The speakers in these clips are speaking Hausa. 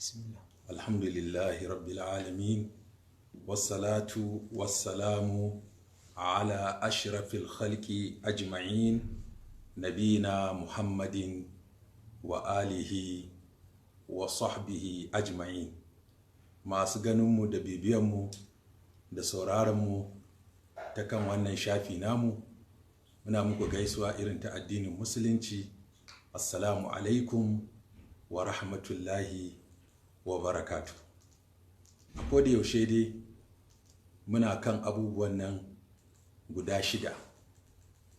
Bismillah. Alhamdulillahi rabbil alamin, wassalatu wassalamu ala ashrafil khalqi ajma'in, nabina Muhammadin wa alihi wa sahbihi ajma'in. Masu ganinmu da bibiyanmu da sauraronmu ta kan wannan shafi namu, muna muku gaisuwa irin ta addinin Musulunci: assalamu alaikum wa rahmatullahi wa barakatu. A koda yaushe dai muna kan abubuwan nan guda shida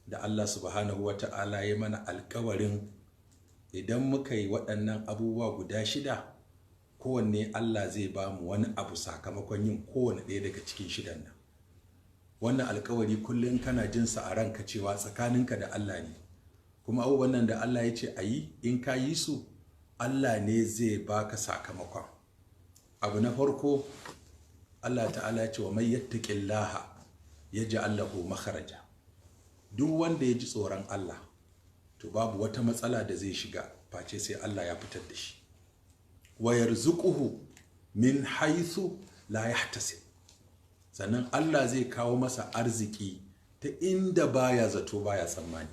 da Allah subhanahu wa ta'ala ya mana alkawarin idan muka yi waɗannan abubuwa guda shida, kowanne Allah zai ba mu wani abu sakamakon yin kowane ɗaya daga cikin shidan nan. Wannan alkawari kullum kana jinsa a ranka cewa tsakaninka da Allah ne, kuma abubuwan nan da Allah ya ce a yi, in ka yi su, Allah ne zai baka sakamakon. Abu na farko, Allah ta'ala ya ce: "Wa may yattaqillaha yaj'al lahu makhraja." Duk wanda ya ji tsoron Allah, to babu wata matsala da zai shiga face sai Allah ya fitar da shi. "Wa yarzuquhu min haythu la yahtasib." Sannan Allah zai kawo masa arziki ta inda baya zato baya tsammani.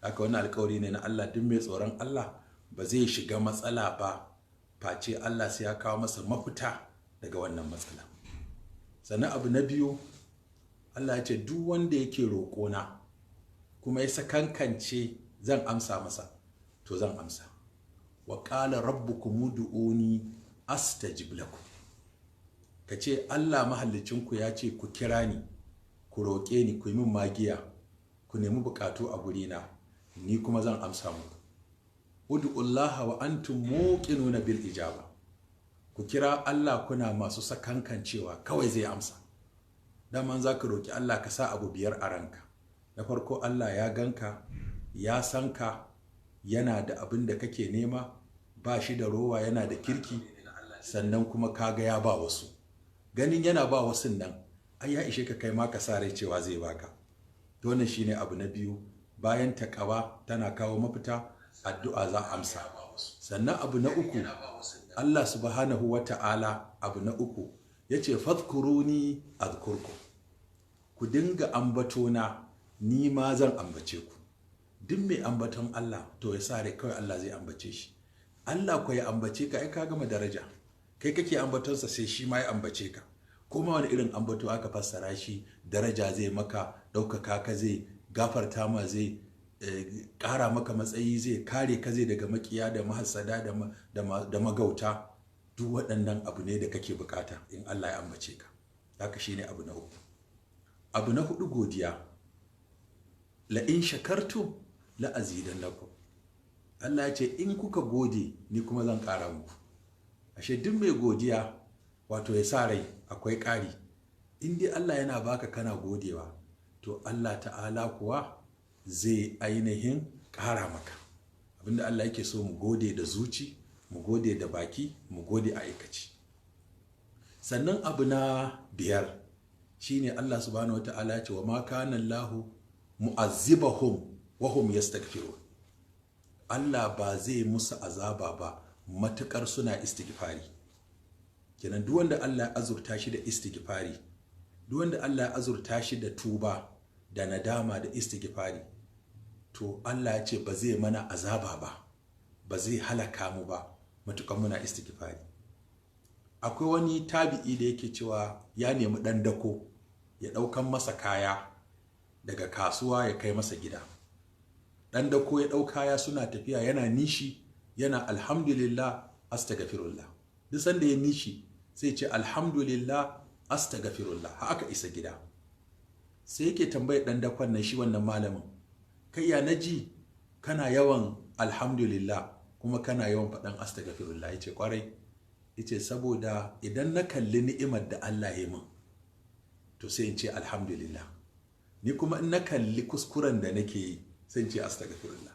Haka wannan alkawari ne na Allah: duk mai tsoron Allah ba zai shiga matsala ba face Allah sai ya kawo masa mafita daga wannan matsala. Sannan abu na biyu, Allah ya ce: "Duk wanda yake roƙona kuma ya sakankance zan amsa masa, to zan amsa." "Wa qala rabbukum ud'uni astajib lakum." Ka ce Allah mahallicinku ya ce ku kira ni, ku roƙe ni, ku yi min magiya, ku nemi buƙatu a gurina, ni kuma zan amsa muku. "Ud'ullaha wa antum muqinuna bil ijaba." Ku kira Allah kuna masu sakankancewa kawai zai amsa. Daman za ka roƙi Allah, ka sa abu biyar a ranka. Na farko, Allah ya ganka, ya san ka, yana da abin da kake nema, ba shi da rowa, yana da kirki. Sannan kuma kaga ya ba wasu. Ganin yana ba wasun nan ai ya ishe ka kai ma ka sa rai cewa zai baka. To, wannan shine abu na biyu. Bayan takawa tana kawo mafita, addu'a za a amsa. Sannan abu na uku, Allah subhanahu wa ta'ala, abu na uku ya ce: "Fadhkuruni azkurkum." Ku dinga ambatona, ni ma zan ambace ku. Duk mai ambaton Allah, to ya sa rai kawai Allah zai ambace shi. Allah ko ya ambace ka, ai ka gama daraja. Kai kake ambatonsa, sai shi ma ya ambace ka. Kuma wani irin ambato aka fassara shi, daraja zai maka, ɗaukaka ka zai, gafarta ma zai, ƙara maka matsayi zai, kare ka zai daga makiya da mahassada da magauta. Duk waɗannan abu ne da kake bukata in Allah ya ambace ka. Haka shine abu na uku. Abu na hudu, godiya. "La in shakartum la azidannakum." Allah ya ce in kuka gode, ni kuma zan ƙara muku. Ashe duk mai godiya, wato ya sa rai akwai ƙari. In dai Allah yana baka kana godewa, to Allah ta'ala kuwa zai ainihin ƙara maka. Abinda Allah yake so, mu gode da zuci, mu gode da baki, mu gode a aikaci. Sannan abu na biyar shine Allah subhanahu wa ta'ala ya ce: "Wa ma kana Allahu mu'azzibahum wa hum yastaghfirun." Allah ba zai musu azaba ba matukar suna istighfari. Kenan duk wanda Allah ya azurta shi da istighfari, duk wanda Allah ya azurta shi da tuba da nadama da istighfari, to Allah ya ce ba zai mana azaba ba, ba zai halaka mu ba matukan muna istighfari. Akwai wani tabi'i da yake cewa ya nemi ɗan dako ya ɗaukan masa kaya daga kasuwa ya kai masa gida. Ɗan dako ya ɗau kaya, suna tafiya yana nishi, yana "Alhamdulillah, astaghfirullah." Duk sanda ya nishi sai ce "Alhamdulillah, astaghfirullah," har aka isa gida. Sai yake tambayar ɗan dakon nan, shi wannan malamin: "Kai, ya naji kana yawan alhamdulillah kuma kana yawan faɗan astaghfirullah?" Yace: "Kwarai." Yace: "Saboda idan na kalli ni'imar da Allah ya min, to sai in ce alhamdulillah. Ni kuma in na kalli kuskuren da nake yi, sai in ce astaghfirullah."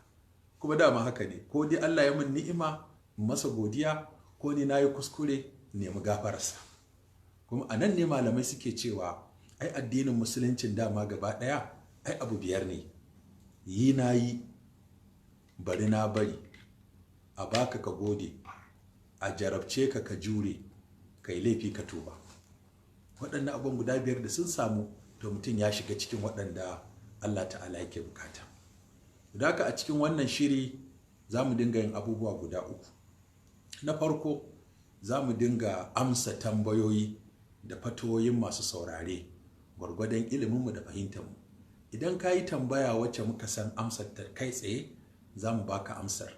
Kuma dama haka ne: ko dai Allah ya min ni'ima in masa godiya, ko ni na yi kuskure nemi gafararsa. Kuma a nan ne malamai suke cewa ai addinin Musuluncin dama gaba ɗaya ai abu biyar ne: yi na yi, bari na bari, a baka ka gode, a yi maka ka tuba, a hana ka ka hannu. A jarabce ka ka jure, kai laifi ka tuba. Waɗannan abubuwan guda 5 da sun samu, to mutum ya shiga cikin waɗanda Allah ta'ala yake bukata. Da haka a cikin wannan shiri za mu dinga yin abubuwa guda 3. Na farko, za mu dinga amsa tambayoyi da fatoyin masu saurare gwargwadon iliminmu da fahimtarmu. Idan ka yi tambaya wacce muka san amsar ta kai tsaye, za mu baka amsar.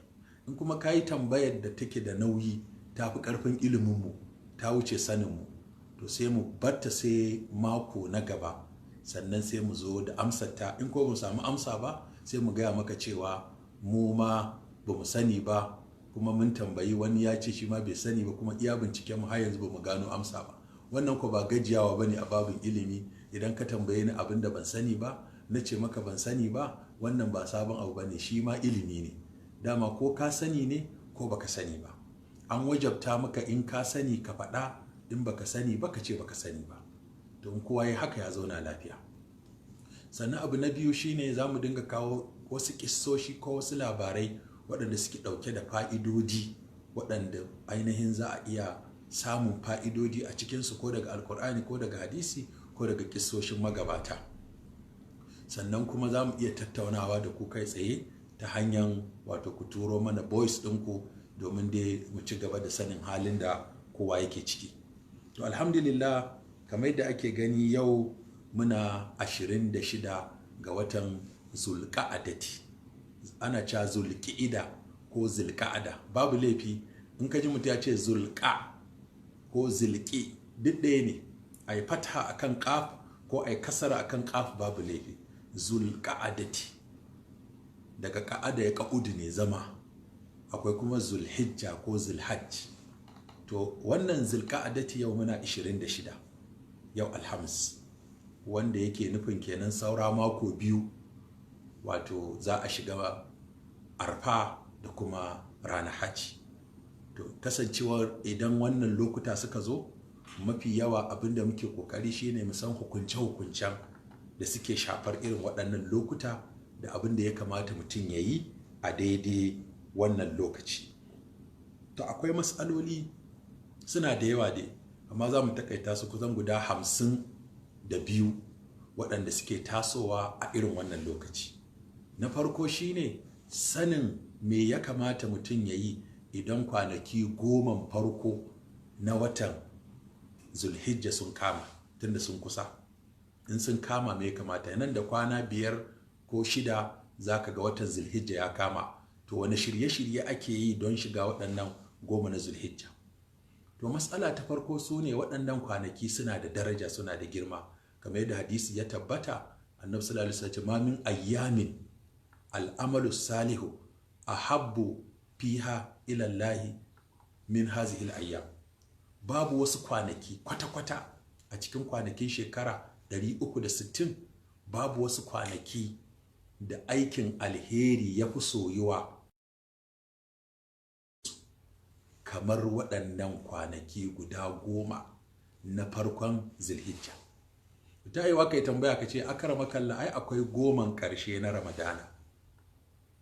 In kuma ka yi tambayar da take da nauyi, ta fi ƙarfin iliminmu, ta wuce saninmu, to sai mu batta sai mako na gaba, sannan sai mu zo da amsar ta. In ko ba mu samu amsa ba, sai mu gaya maka cewa mu ma ba mu sani ba, kuma mun tambayi wani ya ce shi ma bai sani ba, kuma iya binciken mu har yanzu ba mu gano amsa ba. Wannan ko ba gajiyawa bane a babin ilimi. Idan ka tambaye ni abin da ban sani ba, na ce maka ban sani ba, wannan ba sabon abu bane, shi ma ilimi ne. Dama ko ka sani ne ko baka sani ba, an wajabta maka in ka sani ka faɗa, in baka sani ba ka ce baka sani ba. Don kowa ya haka ya zauna lafiya. Sannan abu na biyu shine za mu dinga kawo wasu kissoshi ko wasu labarai waɗanda suke ɗauke da fa'idodi, waɗanda ainihin za a iya samun fa'idodi a cikinsu, ko daga Alkur'ani ko daga hadisi ko daga kissoshin magabata. Sannan kuma za mu iya tattaunawa da ku kai tsaye ta hanyar wato ku turo mana voice ɗinku, domin dai mu ci gaba da sanin halin da kowa yake ciki. To alhamdulillah, kamar yadda ake gani, yau muna 26 ga watan Zulka'adati. Ana cewa Zulki'ida ko Zulka'ada, babu laifi. In ka ji mutum ya ce Zulka ko Zulki, duk ɗaya ne. A yi fatha akan ƙaf ko a yi kasara akan ƙaf, babu laifi. Zulka'adati daga ka'ada ya ka'udu ne, zama. Akwai kuma Zulhijja ko Zulhajj. To wannan Zulka'adati yau muna 26, yau Alhamis, wanda yake nufin kenan saura mako 2, wato za a shiga Arfa da kuma ranar hajji. To kasancewar idan wannan lokuta suka zo, mafi yawa abinda muke kokari shine mu san hukunce-hukuncen da suke shafar irin waɗannan lokuta da abin da ya kamata mutum ya yi a daidai wannan lokaci. To akwai matsaloli suna da yawa dai, amma za mu takaita su kusan guda 52 waɗanda suke tasowa a irin wannan lokaci. Na farko shine sanin me ya kamata mutum ya yi idan kwanaki 10 farko na watan Zulhijja sun kama, tunda sun kusa. In sun kama, me ya kamata? Nan da kwana 5 ko 6 za ka ga watan Zulhijja ya kama. To wani shirye-shirye ake yi don shiga waɗannan 10 na Zulhijja? To matsala ta farko su ne waɗannan kwanaki suna da daraja, suna da girma. Kamar yadda hadisi ya tabbata, Annabi sallallahu alaihi wasallam, ma min ayyamin al'amalu salihu ahabbu fiha ilallahi min hazihil ayyam. Babu wasu kwanaki kwata-kwata a cikin kwanakin shekara 360, babu wasu kwanaki da aikin alheri ya fi soyuwa kamar waɗannan kwanaki guda 10 na farkon Zulhijja. Ta yi wa kai tambaya ka ce, akramakallah, ai akwai 10 ƙarshe na Ramadana.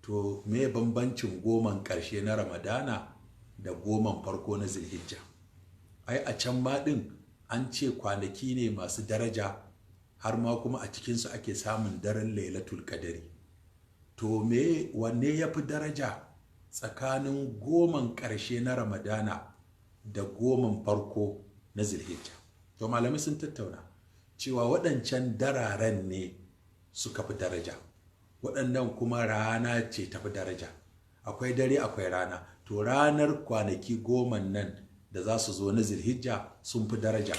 To me bambancin 10 ƙarshe na Ramadana da 10 farko na Zulhijja? Ai a can ma ɗin an ce kwanaki ne masu daraja, har ma kuma a cikinsu ake samun daren Lailatul Qadari. To me wanne ya fi daraja tsakanin 10 ƙarshe na Ramadana da 10 farko na Zulhijja? To malamai sun tattauna cewa waɗancan dararen ne suka fi daraja, waɗannan kuma rana ce tafi daraja. Akwai dare, akwai rana. To ranar kwanaki 10 nan da za su zo na Zulhijja sun fi daraja,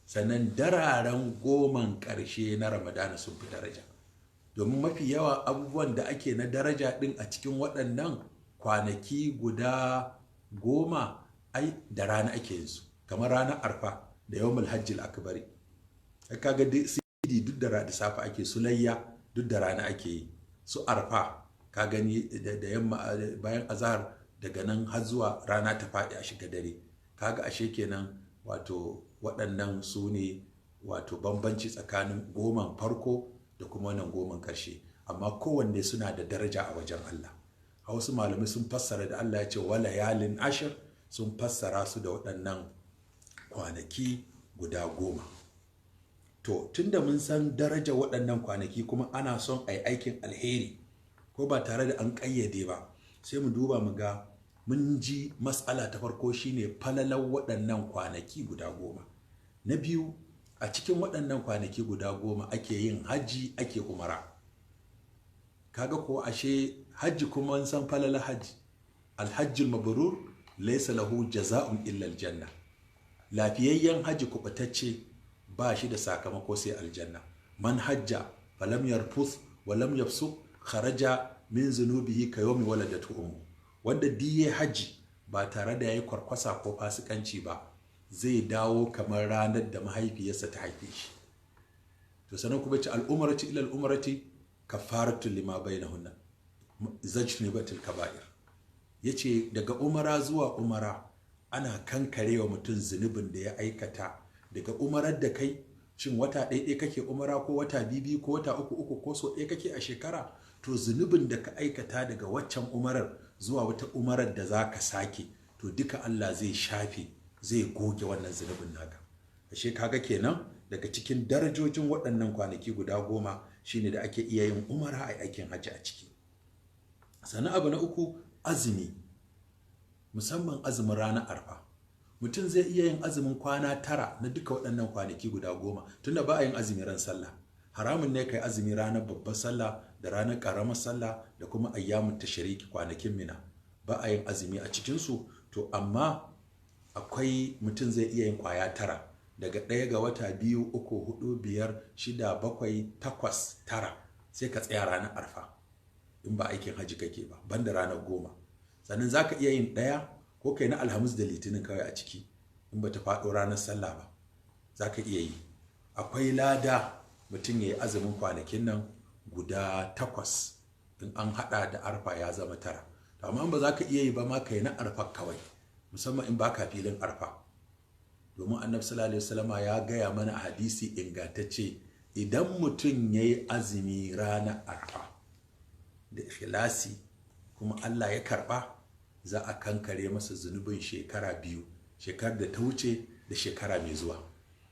sannan dararen 10 ƙarshe na Ramadana sun fi daraja, domin mafi yawa abubuwan da ake na daraja ɗin a cikin waɗannan kwanaki guda 10 ai da rana ake yin su, kamar ranar Arfa da yawmul hajjil akbari. Kaga sidi duk da safe ake, su layya duk da rana ake yi, su Arfa ka gani da yamma bayan azahar, daga nan har zuwa rana ta faɗi a shiga dare. Kaga ashe kenan wato waɗannan su ne wato bambanci tsakanin 10 farko da kuma wannan 10 ƙarshe, amma kowanne suna da daraja a wajen Allah. A wasu malamai sun fassara da Allah ya ce wala yalin ashir, sun fassara su da waɗannan kwanaki guda 10. To tunda mun san daraja waɗannan kwanaki kuma ana son a yi aikin alheri ko ba tare da an ƙayyade ba, sai mu duba mu ga mun ji matsala ta farko shine falalar waɗannan kwanaki guda 10. Na biyu, a cikin waɗannan kwanaki guda 10 ake yin hajji, ake umara. Kaga ko ashe hajji kuma an san falalar hajji. Alhajjul mabrur laysa lahu jaza'un illa aljanna. Lafiyayyen hajji kubutacce ba shi da sakamako sai aljanna. Man hajja falam yarfus wa lam yafsuq kharaja min zunubihi kayawmi waladatu ummu. Wanda diye hajji ba tare da yayi kwarkwasa ko fasikanci ba, zai dawo kamar ranar da mahaifiyarsa ta haife shi. To sanan kuma ce al'umarati ila al'umarati kafaratu lima bainahunna zajnibatul kaba'ir. Yace daga umara zuwa umara ana kankarewa mutum zunubin da ya aikata. Daga umarar da kai, shin wata ɗaya kake umara ko wata biyu ko wata uku uku ko so ɗaya kake a shekara, to zunubin da ka aikata daga waccan umarar zuwa wata umarar da za ka sake, to duka Allah zai shafe, zai goge wannan zunubin naka. Ashe kaga kenan daga cikin darajojin waɗannan kwanaki guda 10 shine da ake iya yin umara a aikin hajji a ciki. Sannan abu na uku, azumi, musamman azumin ranar Arfa. Mutum zai iya yin azumin kwana 9 na duka waɗannan kwanaki guda 10, tunda ba a yin azumi ran sallah. Haramun ne kai azumi ranar babbar sallah da ranar ƙaramar sallah da kuma ayyamun tashriki, kwanakin Mina. Ba a yin azumi a cikinsu. To amma akwai mutum zai iya yin kwaya 9 daga 1 ga wata, 2, 3, 4, 5, 6, 7, 8, 9, sai ka tsaya ranar Arfa in ba aikin hajji kake ba, banda ranar 10. Sannan za ka iya yin 1 ko kai na Alhamis da Litinin kawai a ciki in ba ta faɗo ranar sallah ba, za ka iya yi. Akwai lada mutum ya yi azumin kwanakin nan guda 8, in an haɗa da Arfa ya zama 9. To amma ba za ka iya yi ba ma kai na Arfa kawai, musamman in baka filin Arfa. Domin Annabi sallallahu alaihi wasallama ya gaya mana a hadisi ingantacce, idan mutum ya yi azumi ranar Arfa da ikhlasi kuma Allah ya karɓa, za a kankare masa zunubin shekara 2, shekarar da ta wuce da shekara mai zuwa.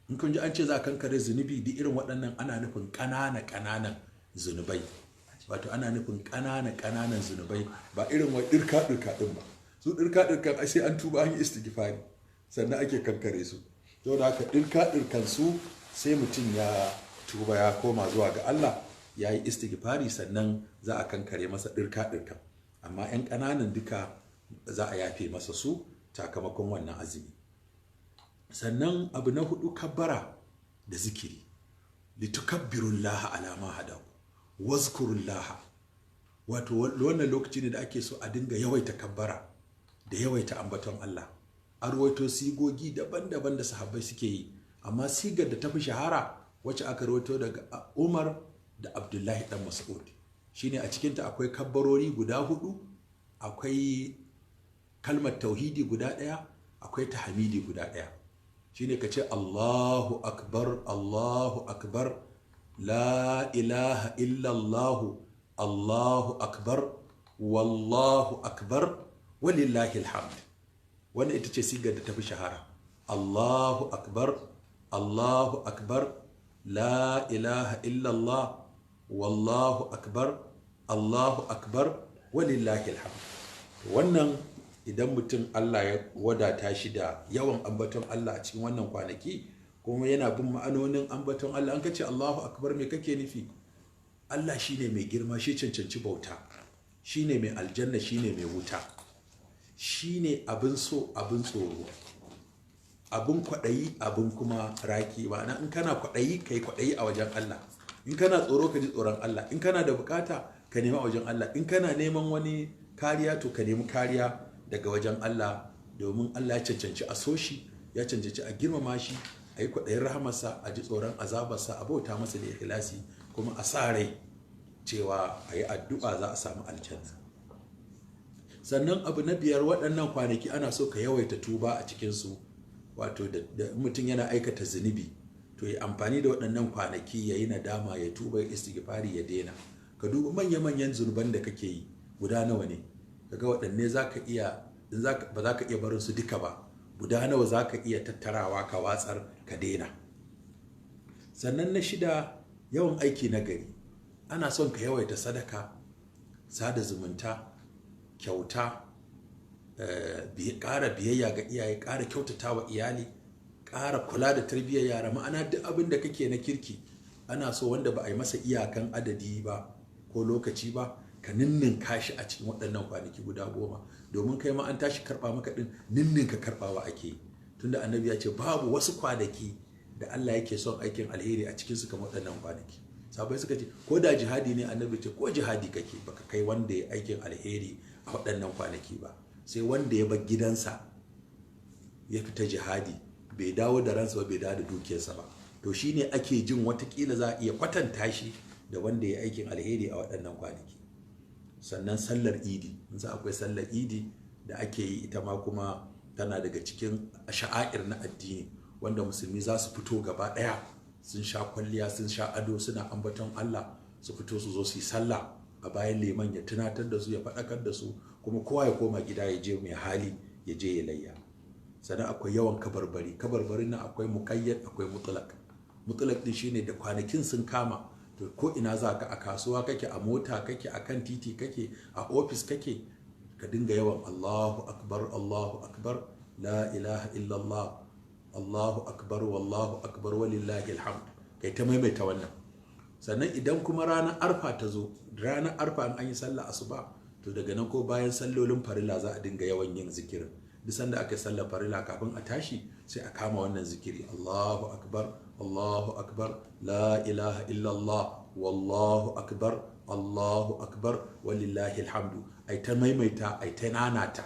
In kun ji an ce za a kankare zunubi, duk irin waɗannan ana nufin ƙanana ƙananan zunubai. Wato ana nufin ƙanana ƙananan zunubai, ba irin wai ɗirka ɗirka ɗin ba. Su ɗirka ɗirkan ai sai an tuba an yi istighfari sannan ake kankare su. Saboda haka ɗirka ɗirkan su sai mutum ya tuba ya koma zuwa ga Allah ya yi istighfari, sannan za a kankare masa ɗirka ɗirkan. Amma 'yan ƙananan duka za a yafe masa su sakamakon wannan azumi. Sannan abu na 4, kabbara da zikiri. Litukabbirullaha ala ma hadaku wazkurullaha. Wato wannan lokaci ne da ake so a dinga yawaita kabbara da yawaita ambaton Allah. An ruwaito sigogi daban-daban da sahabbai suke yi, amma sigar da tafi shahara wacce aka ruwaito daga Umar da Abdullahi dan Mas'ud shine a cikinta akwai kabbarori guda 4, akwai kalmar tauhidi guda 1, akwai tahmidi guda 1. Shine ka ce Allahu akbar, Allahu akbar, la ilaha illallahu, Allahu akbar, wallahu akbar, walillahi alhamd. Wannan ita ce sigar da tafi shahara. Allahu akbar, Allahu akbar, la ilaha illallah, wallahu akbar, Allahu akbar, walillahi alhamd. Wannan idan mutum Allah ya wadata shi da yawan ambaton Allah a cikin wannan kwanaki, kuma yana bin ma'anonin ambaton Allah. An kace Allahu akbar, me kake nufi? Allah shine mai girma, shi cancanci bauta, shine mai aljanna, shine mai wuta, shine abin so, abin tsoro, abin kwaɗayi, abin kuma raki. Ma'ana in kana kwaɗayi, kai kwaɗayi a wajen Allah. In kana tsoro, ka ji tsoron Allah. In kana da bukata, ka nemi a wajen Allah. In kana neman wani kariya, to ka nemi kariya daga wajen Allah, domin Allah ya cancanci a so shi, ya cancanci a girmama shi, a yi kwaɗayin rahamarsa, a ji tsoron azabarsa, a bauta masa da ikhlasi, kuma a sa rai cewa a yi addu'a za a samu aljanna. Sannan abu na 5, waɗannan kwanaki ana so ka yawaita tuba a cikinsu. Wato da mutum yana aikata zunubi, to ya amfani da waɗannan kwanaki ya yi nadama, ya tuba, ya istighfari, ya daina. Ka duba manya-manyan zunuban da kake yi guda nawa ne, kaga waɗanne za ka iya In ba za ka iya barin su duka ba, guda nawa za ka iya tattarawa ka watsar ka daina. Sannan na shida, yawan aiki na gari. Ana son ka yawaita sadaka, sada zumunta, kyauta, ƙara biyayya ga iyaye, ƙara kyautata wa iyali, ƙara kula da tarbiyyar yara. Ma'ana duk abin da kake na kirki, ana so wanda ba a yi masa iyakan adadi ba ko lokaci ba, ka ninninka shi a cikin waɗannan kwanaki guda 10, domin kai ma an tashi karɓa maka ɗin ninninka karɓawa ake yi. Tunda Annabi ya ce babu wasu kwanaki da Allah yake son aikin alheri a cikinsu kamar waɗannan kwanaki. Sahabbai suka ce ko da jihadi ne? Annabi ce ko jihadi kake, baka kai wanda ya aikin alheri a waɗannan kwanaki ba, sai wanda ya bar gidansa ya fita jihadi, bai dawo da ransa ba, bai dawo da dukiyarsa ba. To shine ake jin watakila za a iya kwatanta shi da wanda ya aikin alheri a waɗannan kwanaki. Sannan sallar Idi, in za akwai sallar Idi da ake yi, ita ma kuma tana daga cikin sha'air na addini, wanda musulmi za su fito gaba ɗaya, sun sha kwalliya, sun sha ado, suna ambaton Allah, su fito su zo su yi sallah a bayan liman, ya tunatar da su, ya faɗakar da su, kuma kowa ya koma gida, ya je mai hali ya je ya layya. Sannan akwai yawan kabarbari. Kabarbarin nan akwai muƙayyad, akwai mutlaq. Mutlaq din shine da kwanakin sun kama, to ko ina za ka, a kasuwa kake, a mota kake, a kan titi kake, a ofis kake, ka dinga yawan Allahu akbar, Allahu akbar, la ilaha illallah, Allahu akbar, wallahu akbar, walillahi alhamd. Kai ta maimaita wannan. Sannan idan kuma ranar Arfa ta zo, ranar Arfa in an yi sallah asuba, to daga nan ko bayan sallolin farilla za a dinga yawan yin zikirin. Duk sanda aka yi sallar farilla, kafin a tashi sai a kama wannan zikiri: Allahu akbar, Allahu akbar, la ilaha illallah, wallahu akbar, Allahu akbar, walillahi alhamdu. Ai ta maimaita, ai ta nanata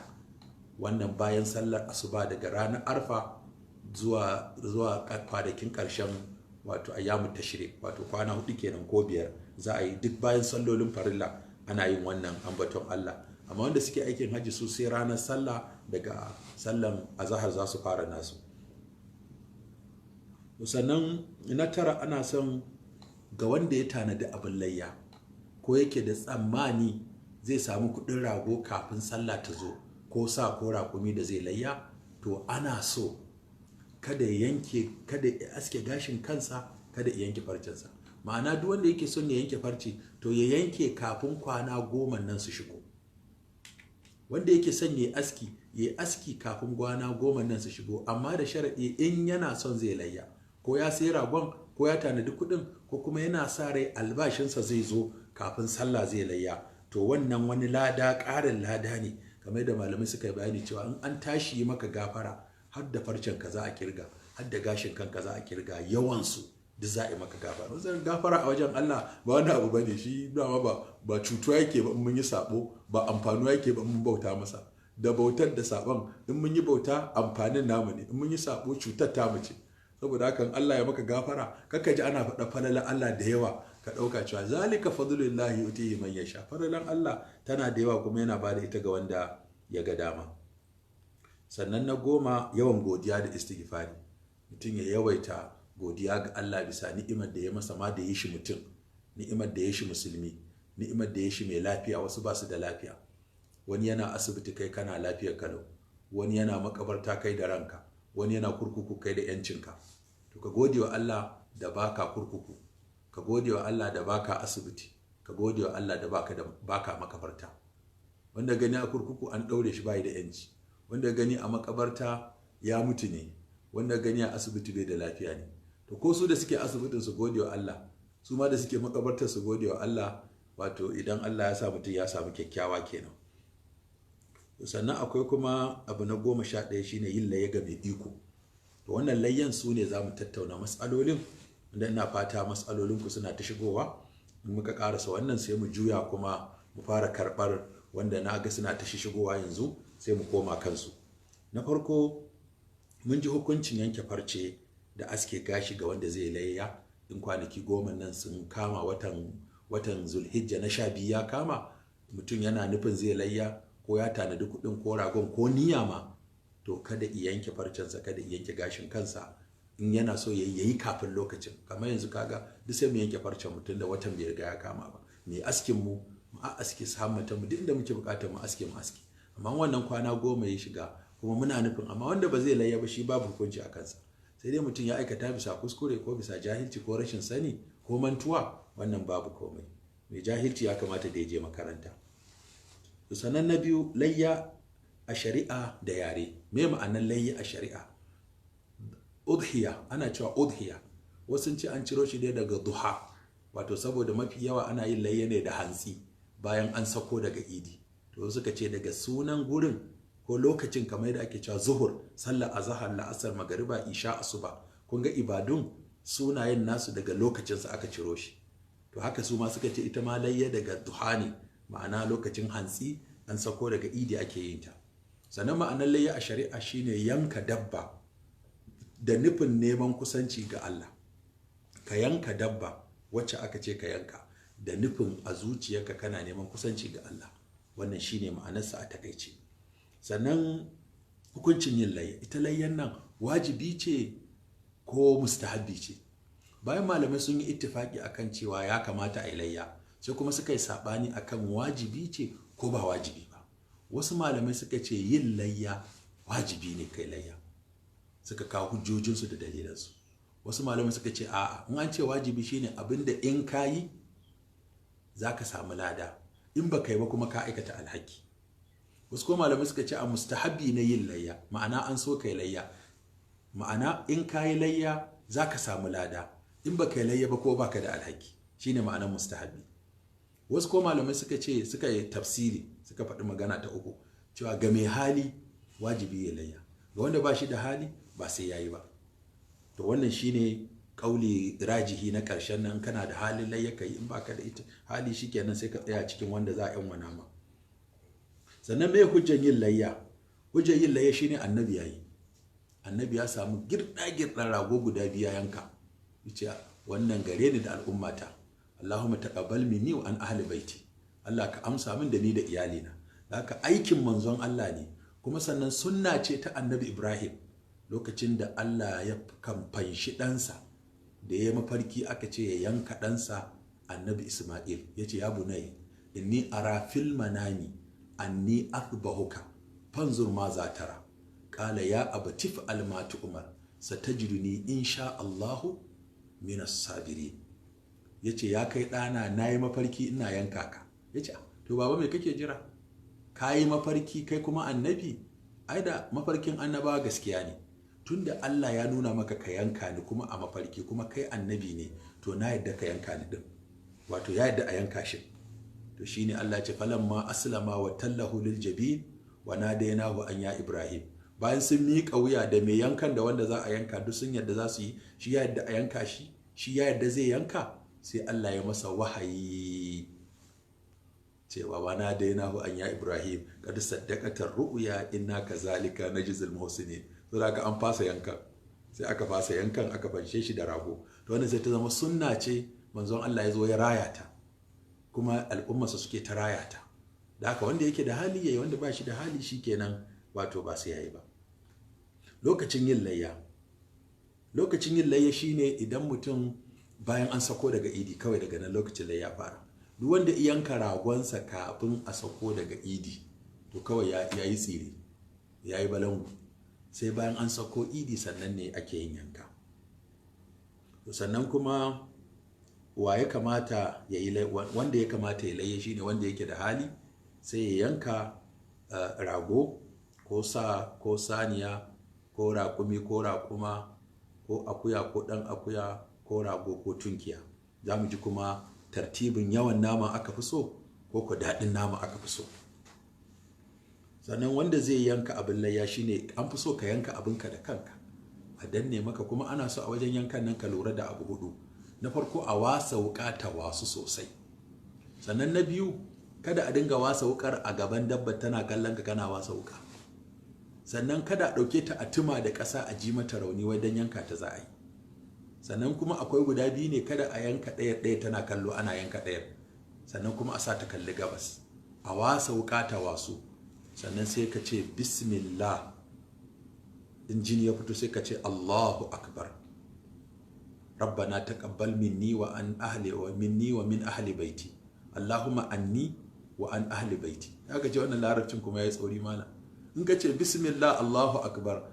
wannan bayan sallar asuba, daga ranar Arfa zuwa kwanakin karshen, wato ayyamu tashrik, wato kwana 4 kenan ko 5, za a yi duk bayan sallolin farilla ana yin wannan ambaton Allah. Amma wanda suke aikin hajji, su sai ranar sallah, daga sallan azahar za su fara nasu. Sannan na tara, ana son ga wanda ya tanadi abin layya ko yake da tsammani zai samu kudin rago kafin sallah ta zo, ko sa ko raƙumi da zai layya, to ana so kada ya yanke, kada ya aske gashin kansa, kada ya yanke farcensa. Ma'ana duk wanda yake son ya yanke farce, to ya yanke kafin kwana 10 nan su shigo. Wanda yake son ya aski, ya aski kafin kwana 10 nan su shigo, amma da sharaɗi in yana son zai layya, ko ya sayi ragon, ko ya tanadi kuɗin, ko kuma yana sa rai albashinsa zai zo kafin sallah zai layya. To wannan wani lada, ƙarin lada ne, kamar da malamai suka yi bayani cewa in an tashi yi maka gafara, har da farcen ka za a kirga, har da gashin kanka za a kirga, yawansu duk za a yi maka gafara. Wajen gafara a wajen Allah ba wani abu bane shi dama, ba cutuwa yake ba in mun yi sabo, ba amfanuwa yake ba in mun bauta masa. Da bautar da sabon, in mun yi bauta amfanin namu ne, in mun yi sabo cutar tamu ce. Saboda hakan Allah ya maka gafara, kaka ji ana faɗa falalan Allah da yawa ka ɗauka cewa zalika fadlullahi yutihi man yasha. Falalan Allah tana da yawa, kuma yana bada ita ga wanda ya ga dama. Sannan na 10, yawan godiya da istighfari. Mutum ya yawaita godiya ga Allah bisa ni'imar da ya masa ma da ya shi mutum, ni'imar da ya shi musulmi, ni'imar da ya shi mai lafiya. Wasu ba su da lafiya. Wani yana asibiti, kai kana lafiyar kalau. Wani yana makabarta, kai da ranka. Wani yana kurkuku, kai da yancinka. To ka gode wa Allah da baka kurkuku, ka gode wa Allah da baka asibiti, ka gode wa Allah da baka makabarta. Wanda gani a kurkuku an ɗaure shi, bai da yanci. Wanda gani a makabarta ya mutu ne. Wanda gani a asibiti bai da lafiya ne. To ko su da suke asibitin su gode wa Allah, su ma da suke makabartar su gode wa Allah. Wato idan Allah ya sa mutum ya samu kyakkyawa kenan. Sannan akwai kuma abu na 11, shine yin layya ga mai iko. To wannan layyan su ne za mu tattauna matsalolin, wanda ina fata matsalolinku suna ta shigowa. In muka karasa wannan, sai mu juya kuma mu fara karɓar wanda na ga suna ta shigowa yanzu, sai mu koma kansu. Na farko, mun ji hukuncin yanke farce da aske gashi ga wanda zai layya in kwanaki 10 nan sun kama, watan Zulhijja na 12 ya kama, mutum yana nufin zai layya, ko ya tanadi kuɗin ko ragon ko niyya ma, to kada i yanke farcensa, kada i yanke gashin kansa. In yana so ya yi kafin lokacin, kamar yanzu kaga duk sai mu yanke farcen mutum da watan bai riga ya kama ba, mai askin mu, mu a aske hammatan mu, duk inda muke bukatar mu aske, mu aske. Amma wannan kwana 10 ya shiga kuma muna nufin, amma wanda ba zai layya ba shi babu hukunci a kansa, sai dai mutum ya aikata bisa kuskure ko bisa jahilci ko rashin sani ko mantuwa, wannan babu komai. Mai jahilci ya kamata da ya je makaranta. Sannan na biyu, layya a shari'a da yare. Me ma'anar layya a shari'a? Udhiya, ana cewa udhiya, wasu ce an ciro shi ne daga duha, wato saboda mafi yawa ana yin layya ne da hantsi bayan an sako daga idi. To suka ce daga sunan gurin ko lokacin, kamar yadda ake cewa zuhur, sallar azahar, la'asar, magariba, isha, asuba. Kun ga ibadun sunayen nasu daga lokacinsa aka ciro shi. To haka su ma suka ce ita ma layya daga duha ne, ma'ana lokacin hantsi an sako daga idi ake yin ta. Sannan ma'anar layya a shari'a shine yanka dabba da nufin neman kusanci ga Allah. Ka yanka dabba wacce aka ce ka yanka da nufin a zuciyarka kana neman kusanci ga Allah. Wannan shine ma'anarsa a takaice. Sannan hukuncin yin layya, ita layyan nan wajibi ce ko mustahabbi ce? Bayan malamai sun yi ittifaki akan cewa ya kamata a yi layya, sai kuma suka yi sabani akan wajibi ce ko ba wajibi ba. Wasu malamai suka ce yin layya wajibi ne, kai layya, suka kawo hujjojinsu da dalilansu. Wasu malamai suka ce a'a, in an ce wajibi shine abinda in ka yi za ka samu lada, in ba kai ba kuma ka aikata alhaki. Wasu kuma malamai suka ce a mustahabi na yin layya, ma'ana an so kai layya, ma'ana in ka yi layya za ka samu lada, in ba kai layya ba ko ba ka da alhaki, shine ma'anar mustahabi. Wasu kuma malamai suka ce, suka yi tafsiri, suka faɗi magana ta uku cewa ga mai hali wajibi ya layya, ga wanda ba shi da hali ba sai ya yi ba. To wannan shine kauli rajihi na ƙarshen nan, kana da halin layya ka yi, in baka da ita hali shikenan sai ka tsaya cikin wanda za a yan wana ma. Sannan me hujjan yin layya? Hujjan yin layya shine annabi yayi. Annabi ya samu girda girdan rago guda biya yanka, yace wannan gare ni da al'ummata, Allahumma taqabbal minni wa an ahli baiti, Allah ka amsa min da ni da iyalina. Haka aikin manzon Allah ne, kuma sannan sunna ce ta annabi Ibrahim lokacin da Allah ya kamfanshi ɗansa da ya mafarki aka ce ya yanka ɗansa annabi Ismail, ya ce ya bunai inni ara fil manami anni athbahuka fanzur ma za tara qala ya abati fa'al ma tu'mar satajiduni insha Allahu minas sabirin. Yace ya kai ɗana, nayi mafarki ina yanka ka. Yace to baba me kake jira? Kayi mafarki kai kuma annabi? Ai da mafarkin annabawa gaskiya ne, tunda Allah ya nuna maka ka yanka ni kuma a mafarki, kuma kai annabi ne, to na yadda ka yanka ni din, wato ya yadda a yanka shi. To shine Allah ya ce falamma aslama wa tallahu lil jabin wa nadaynahu an ya Ibrahim. Bayan sun miƙa wuya da mai yankan da wanda za a yanka duk sun yadda za su yi, shi ya yadda a yanka shi, shi ya yadda zai yanka, sai Allah ya masa wahayi cewa wa nadaynahu an ya Ibrahim qad saddaqata ru'ya inna kazalika najzil muhsinin. To da an fasa yankan, sai aka fasa yankan aka fanshe shi da rago. To wannan sai ta zama sunna ce, manzon Allah ya zo ya raya ta, kuma al'ummarsa suke ta raya ta. Da haka wanda yake da hali yayi, wanda ba shi da hali shikenan, wato ba sai yayi ba. Lokacin yin layya, lokacin yin layya shine idan mutum bayan an sako daga idi, kawai daga nan lokacin layya fara. Duk wanda yanka ragonsa kafin a sako daga idi, to kawai ya yi tsire, ya yi balangu. Sai bayan an sako idi sannan ne ake yin yanka. Sannan kuma wa ya kamata ya yi, wanda ya kamata ya layya shine wanda yake da hali, sai ya yanka rago ko sa ko saniya ko raƙumi ko raƙuma ko akuya ko ɗan akuya ko rago ko tunkiya. Za mu ji kuma tartibin yawan nama aka fi so ko ko daɗin nama aka fi so. Sannan wanda zai yanka abin layya shine an fi so ka yanka abinka da kanka, a danne maka. Kuma ana so a wajen yankan nan ka lura da abu hudu. Na farko, a wasa wuka ta wasu sosai. Sannan na biyu, kada a dinga wasa wukar a gaban dabbar tana kallon ka kana wasa wuka. Sannan kada a ɗauke ta a tuma da ƙasa a ji mata rauni wai don yanka ta za a yi. Sannan kuma akwai guda biyu ne, kada a yanka ɗaya ɗaya tana kallo ana yanka ɗayar. Sannan kuma a sa ta kalli gabas, a wasa wuka ta wasu. Sannan sai ka ce bismillah, in jini ya fito sai ka ce Allahu akbar, rabbana taqabbal minni wa an ahli wa minni wa min ahli baiti, allahumma anni wa an ahli baiti. Aka ce wannan larabcin kuma ya tsauri mana. In ka ce bismillah Allahu akbar,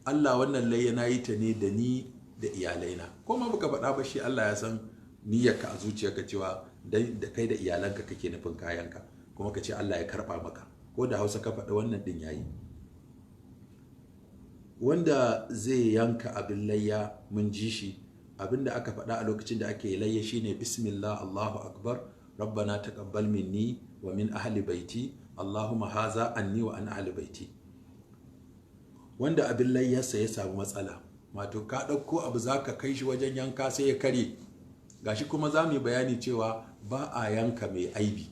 Allah wannan layya na yi ta ne da ni da iyalaina, ko ma baka faɗa ba shi Allah ya san niyyarka a zuciyarka cewa da kai da iyalanka kake nufin kayanka, kuma ka ce Allah ya karɓa maka. Ko da Hausa ka faɗi wannan ɗin yayi. Wanda zai yanka abin layya mun ji shi, abin da aka faɗa a lokacin da ake layya shine bismillah Allahu akbar, rabbana taqabbal minni wa min ahli baiti, Allahumma haza anni wa an ahli baiti. Wanda abin layyarsa ya samu matsala, wato ka ɗauko abu zaka kai shi wajen yanka sai ya karye, gashi kuma za mu yi bayani cewa ba a yanka mai aibi,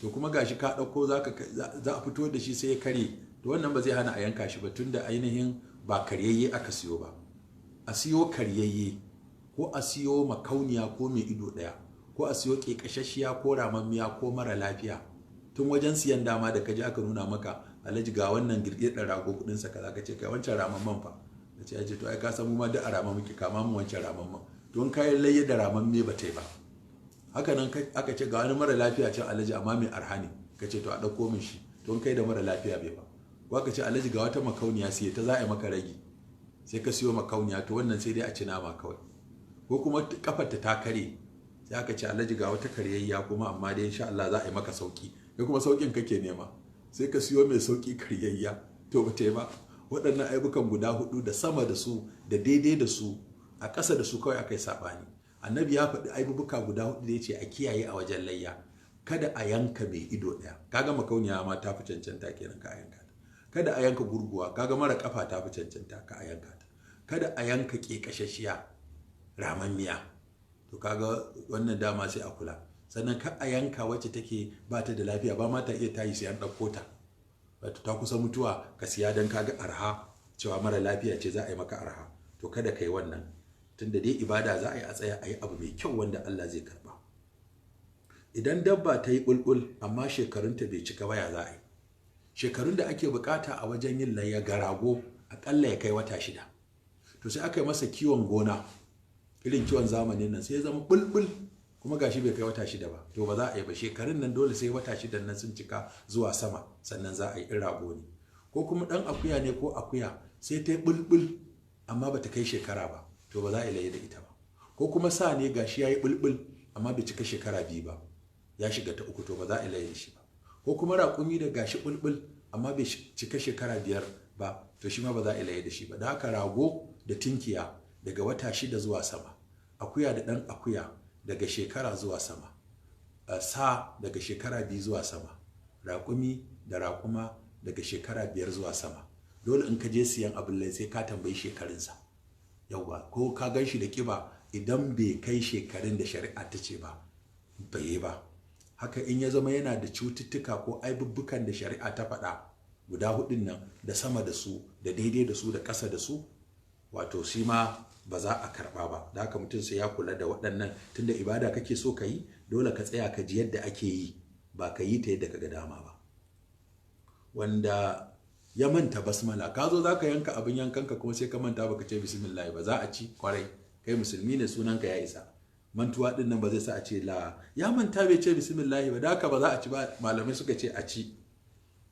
to kuma gashi ka ɗauko za a fito da shi sai ya karye, to wannan ba zai hana a yanka shi ba tunda ainihin ba karyayye aka siyo ba. A siyo karyayye ko a siyo makauniya ko mai ido ɗaya ko a siyo ƙeƙashashiya ko ramammiya ko mara lafiya, tun wajen siyan dama da kaji aka nuna maka alhaji ga wannan girgidar rago kudinsa kaza, ka ce kai wancan ramamman fa, ka ce ya ce to ai ka san mu ma duk a rama muke, kama mu wancan ramamman. Don kayan layya da ramamme ba ta yi ba. Haka nan aka ce ga wani mara lafiya can alhaji amma mai arha ne, ka ce to a ɗauko min shi, don kai da mara lafiya bai ba. Ko aka ce alhaji ga wata makauniya siye ta za a yi maka ragi, sai ka siyo makauniya, to wannan sai dai a ci nama kawai. Ko kuma kafarta ta kare, sai aka ce alhaji ga wata karyayya kuma amma dai insha Allah za a yi maka sauki, kai kuma saukin kake nema, sai ka siyo mai sauki karyayya, to ba ta yi ba. Waɗannan aibukan guda hudu da sama da su da daidai da su a ƙasa da su kawai aka yi saɓani. Annabi ya faɗi aibubuka guda hudu da ya ce a kiyaye a wajen layya. Kada a yanka mai ido ɗaya, kaga makauniya ma ta fi cancanta kenan ka yanka ta. Kada a yanka gurguwa, kaga mara kafa ta fi cancanta ka a yanka ta. Kada a yanka ƙeƙashashiya ramammiya, to kaga wannan dama sai a kula. Sannan ka a yanka wacce take ba ta da lafiya, ba ma ta iya tayi sai an ɗauko ta, wato ta kusa mutuwa, ka siya don kaga arha cewa mara lafiya ce za a yi maka arha, to kada ka yi wannan. Tunda dai ibada za a yi, a tsaya a yi abu mai kyau wanda Allah zai karba. Idan dabba ta yi bulbul amma shekarunta bai cika waya za a yi. Shekarun da ake bukata a wajen yin layya ga rago akalla ya kai wata 6. To sai aka yi masa kiwon gona irin kiwon zamanin nan, sai ya zama bulbul kuma gashi bai kai wata 6 ba, to ba za a yi ba. Shekarun nan dole sai wata 6 nan sun cika zuwa sama sannan za a yi, in rago ne. Ko kuma dan akuya ne ko akuya sai ta yi bulbul amma ba ta kai shekara ba, to ba za a yi da ita ba. Ko kuma sa ne gashi ya yi bulbul amma bai cika shekara 2 ba, ya shiga ta 3, to ba za a yi da shi ba. Ko kuma raƙumi da gashi bulbul amma bai cika shekara 5 ba, to shi ma ba za a yi da shi ba. Da haka rago da tinkiya daga wata 6 zuwa sama, akuya da ɗan akuya daga shekara zuwa sama, sa daga shekara 2 zuwa sama, raƙumi da raƙuma daga shekara 5 zuwa sama. Dole in ka je siyan abin lai sai ka tambayi shekarunsa. Yauwa, ko ka gan shi da ƙiba idan bai kai shekarun da shari'a ta ce ba, bai yi ba. Haka in ya zama yana da cututtuka ko aibubbukan da shari'a ta faɗa guda 4 nan da sama da su da daidai da su da ƙasa da su, wato shi ma ba za a karɓa ba. Da haka mutum sai ya kula da waɗannan, tunda ibada kake so ka yi, dole ka tsaya ka ji yadda ake yi, ba ka yi ta yadda ka ga dama ba. Wanda ya manta basmala, ka zo za ka yanka abin yankanka kuma sai ka manta baka ce bismillah ba, za a ci kwarai. Kai musulmi ne, sunanka ya isa. Mantuwa din nan ba zai sa a ce la ya manta bai ce bismillah ba, da haka ba za a ci ba. Malamai suka ce a ci.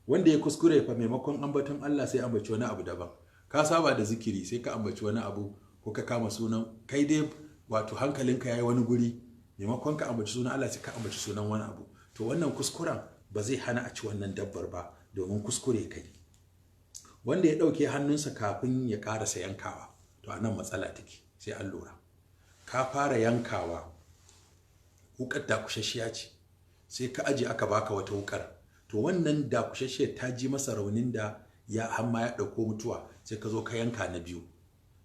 Wanda ya kuskure fa, maimakon ambaton Allah sai ambaci wani abu daban. Ka saba da zikiri sai ka ambaci wani abu, ko ka kama sunan kai dai, wato hankalinka yayi wani guri, maimakon ka ambaci sunan Allah sai ka ambaci sunan wani abu. To wannan kuskuren ba zai hana a ci wannan dabbar ba, domin kuskure kai. Wanda ya ɗauke hannunsa kafin ya ƙarasa yankawa, to anan matsala take, sai an lura. Ka fara yankawa, wukar dakushashiya ce, sai ka aje aka baka wata wukar, to wannan dakushashiyar ta ji masa raunin da ya hamma ya ɗauko mutuwa, sai ka zo ka yanka na biyu.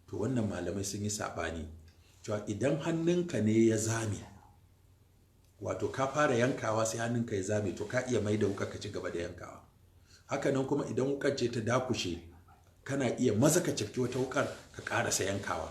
To wannan malamai sun yi saɓani cewa idan hannunka ne ya zame, wato ka fara yankawa sai hannunka ya zame, to ka iya mai da wukar ka ci gaba da yankawa. Haka nan kuma idan wukar ce ta dakushe, kana iya maza ka cafki wata wukar ka ƙarasa yankawa.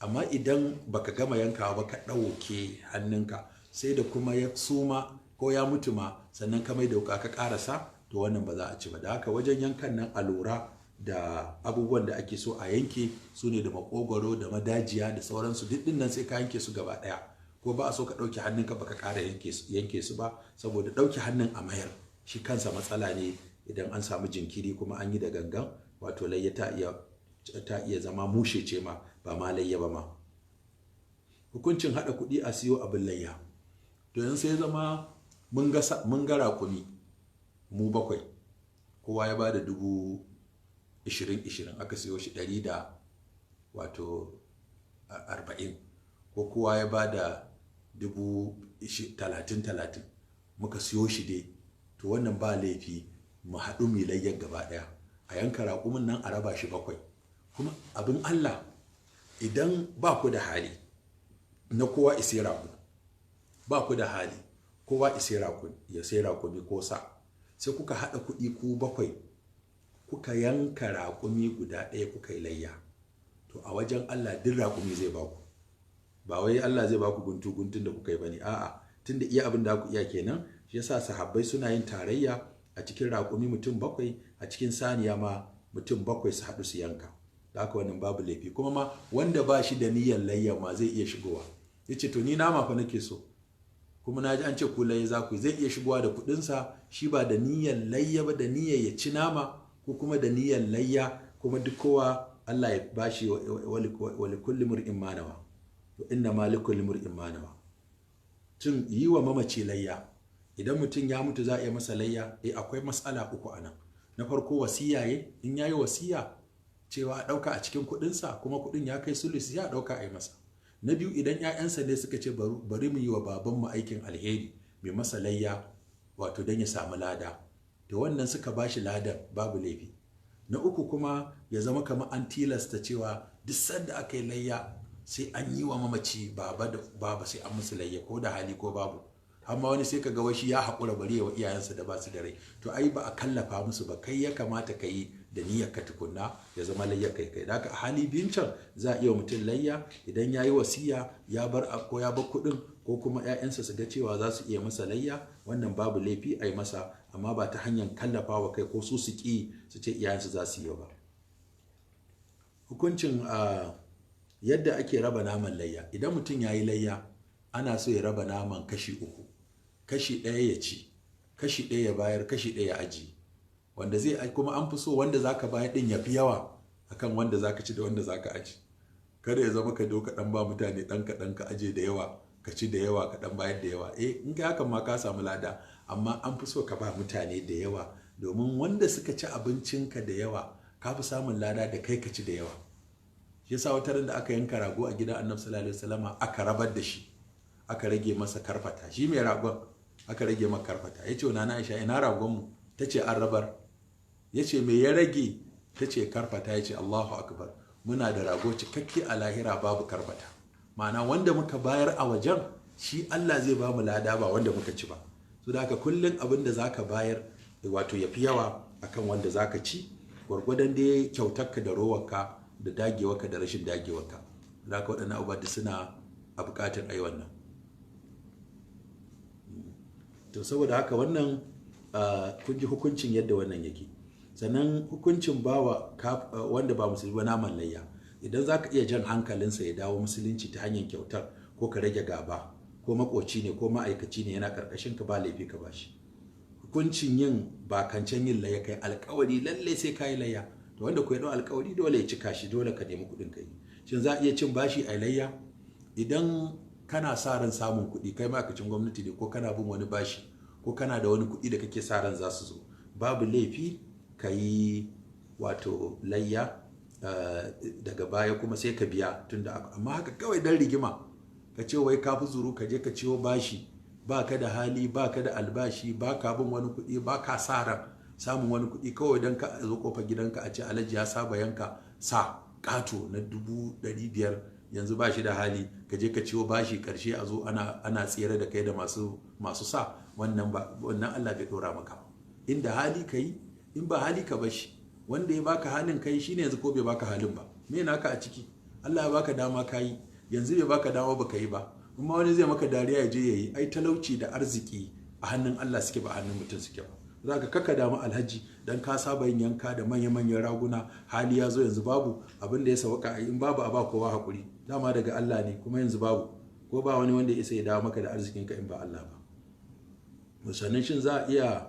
Amma idan baka gama yankawa ba ka ɗauke hannunka sai da kuma ya suma ko ya mutu ma, sannan ka mai da wuka ka ƙarasa, to wannan ba za a ci ba. Da haka wajen yankan nan a lura da abubuwan da ake so a yanke su ne da makogwaro da madajiya da sauransu, duk ɗin nan sai ka yanke su gaba ɗaya. Ko ba a so ka ɗauke hannunka baka ƙara yanke su ba, saboda ɗauke hannun a mayar shi kansa matsala ne idan an samu jinkiri kuma an yi da gangan, wato layya ta iya zama mushe ce ma, ba ma layya ba ma. Hukuncin haɗa kuɗi a siyo abin layya. To yanzu sai zama mun ga raƙumi mu 7, kowa ya ba da 20,000 aka siyo shi 140, ko kowa ya ba da 30,000 muka siyo shi dai. To wannan ba laifi, mu haɗu mu layyar gaba ɗaya, a yanka raƙumin nan a raba shi 7. Kuma abin Allah, idan ba ku da hali na kowa isai rago, ba ku da hali kowa isai rago ya sai raƙumi ko sa, sai kuka haɗa kuɗi ku 7 kuka yanka raƙumi guda ɗaya kuka yi layya, to a wajen Allah duk raƙumi zai baku. Ba wai Allah zai baku guntu guntun da kuka yi bane, a'a, tunda iya abin da ku iya kenan. Shi yasa sahabbai suna yin tarayya a cikin raƙumi mutum 7, a cikin saniya ma mutum 7 su haɗu su yanka. Da haka wannan babu laifi. Kuma ma wanda ba shi da niyyar layya ma zai iya shigowa, yace to ni nama fa nake so, kuma na ji an ce ku layya za ku yi, zai iya shigowa da kuɗinsa, shi ba da niyyar layya ba, da niyyar ya ci nama ko kuma da niyyar layya. Kuma duk kowa Allah ya bashi wa likulli mur'in ma nawa, wa inna ma likulli mur'in ma nawa. Tun yi wa mamaci layya, idan mutum ya mutu za a yi masa layya. Akwai matsala 3 a nan. Na farko, wasiya ye, in yayi wasiya cewa a ɗauka a cikin kuɗinsa, kuma kuɗin ya kai sulusi, ya ɗauka a yi masa. Na biyu, idan 'ya'yansa ne suka ce bari mu yi wa babanmu aikin alheri, mai masa layya, wato don ya samu lada, to wannan suka ba shi ladan, babu laifi. Na uku kuma, ya zama kamar an tilasta cewa duk sanda aka yi layya sai an yi wa mamaci baba da baba, sai an musu layya ko da hali ko babu. Amma wani sai ka ga shi ya haƙura bari wa iyayensa da ba su da rai. To ai ba a kallafa musu ba, kai ya kamata ka yi da niyyar ka tukunna, ya zama layyar kai kai. Da haka a hali biyun can za a iya mutum layya idan ya yi wasiya ya bar ko ya bar kuɗin, ko kuma 'ya'yansa su ga cewa za su iya masa layya, wannan babu laifi a yi masa, amma ba ta hanyar kallafa wa kai ko su su ƙi su ce iyayensu za su yi ba. Hukuncin yadda ake raba naman layya. Idan mutum ya yi layya, ana so ya raba naman kashi 3, kashi 1 ya ci, kashi 1 ya bayar, kashi 1 ya ajiye. Wanda zai kuma an fi so wanda zaka bayar din ya fi yawa akan wanda zaka ci da wanda zaka aji. Kada ya zama ka doka dan ba mutane dan kaɗan ka aje da yawa, ka ci da yawa, ka dan bayar da yawa. In ka hakan ma ka samu lada, amma an fi so ka ba mutane da yawa, domin wanda suka ci abincinka da yawa ka fi samun lada da kai ka ci da yawa. Shi yasa wata ran da aka yanka rago a gidan Annabi sallallahu alaihi wasallama, aka rabar da shi, aka rage masa karfata. Shi mai ragon aka rage masa karfata. Yace Nana Aisha, ina ragon mu? Tace an rabar. Yace me ya rage? Tace karfata. Yace Allahu akbar, muna da rago cikakke a lahira babu karfata. Ma'ana wanda muka bayar a wajen shi Allah zai ba mu lada, ba wanda muka ci ba. So da haka kullun abin da zaka bayar wato yafi yawa akan wanda zaka ci, gwargwadon dai kyautarka da rowarka da dagewarka da rashin dagewarka. Da haka waɗannan abubuwa da suna a buƙatar ai wannan. To saboda haka wannan kun ji hukuncin yadda wannan yake. Sannan hukuncin bawa wanda ba musulmi ba naman layya. Idan za ka iya jan hankalinsa ya dawo musulunci ta hanyar kyautar, ko ka rage gaba, ko makoci ne ko ma'aikaci ne yana karkashin ka, ba laifi ka bashi. Hukuncin yin bakancen yin layya, kai alkawari lalle sai ka yi layya. To wanda ku ya dau alkawari dole ya cika shi, dole ka nemi kuɗin ka yi. Shin za a iya cin bashi a layya? Idan kana sa ran samun kuɗi, kai ma'aikacin gwamnati ne, ko kana bin wani bashi, ko kana da wani kuɗi da kake sa ran za su zo, babu laifi ka yi wato layya, daga baya kuma sai ka biya. Tunda amma haka kawai dan rigima ka ce wai ka fi zuru ka je ka ciwo bashi, ba ka da hali, ba ka da albashi, ba ka bin wani kuɗi, ba ka sa ran samun wani kuɗi, kawai don ka zo kofar gidanka a ce alhaji ya saba yanka sa ƙato na 500,000, yanzu ba shi da hali, ka je ka ciwo bashi, ƙarshe a zo ana tsere da kai da masu sa. Wannan ba, wannan Allah bai ɗora maka ba. Inda hali ka yi, in ba hali ka bashi. Wanda ya baka halin kai shine yanzu, ko bai baka halin ba, me naka a ciki? Allah ya baka dama ka yi, yanzu bai baka dama baka yi ba. Kuma wani zai maka dariya ya je yayi. Ai talauci da arziki a hannun Allah suke, ba a hannun mutum suke ba. Za ka kaka damu alhaji dan ka saba yin yanka da manya-manyan raguna, hali ya zo yanzu babu, abin da ya sauka in babu a ba kowa hakuri, dama daga Allah ne, kuma yanzu babu. Ko ba wani wanda ya isa ya dawo maka da arzikinka in ba Allah ba. Sannan shin za a iya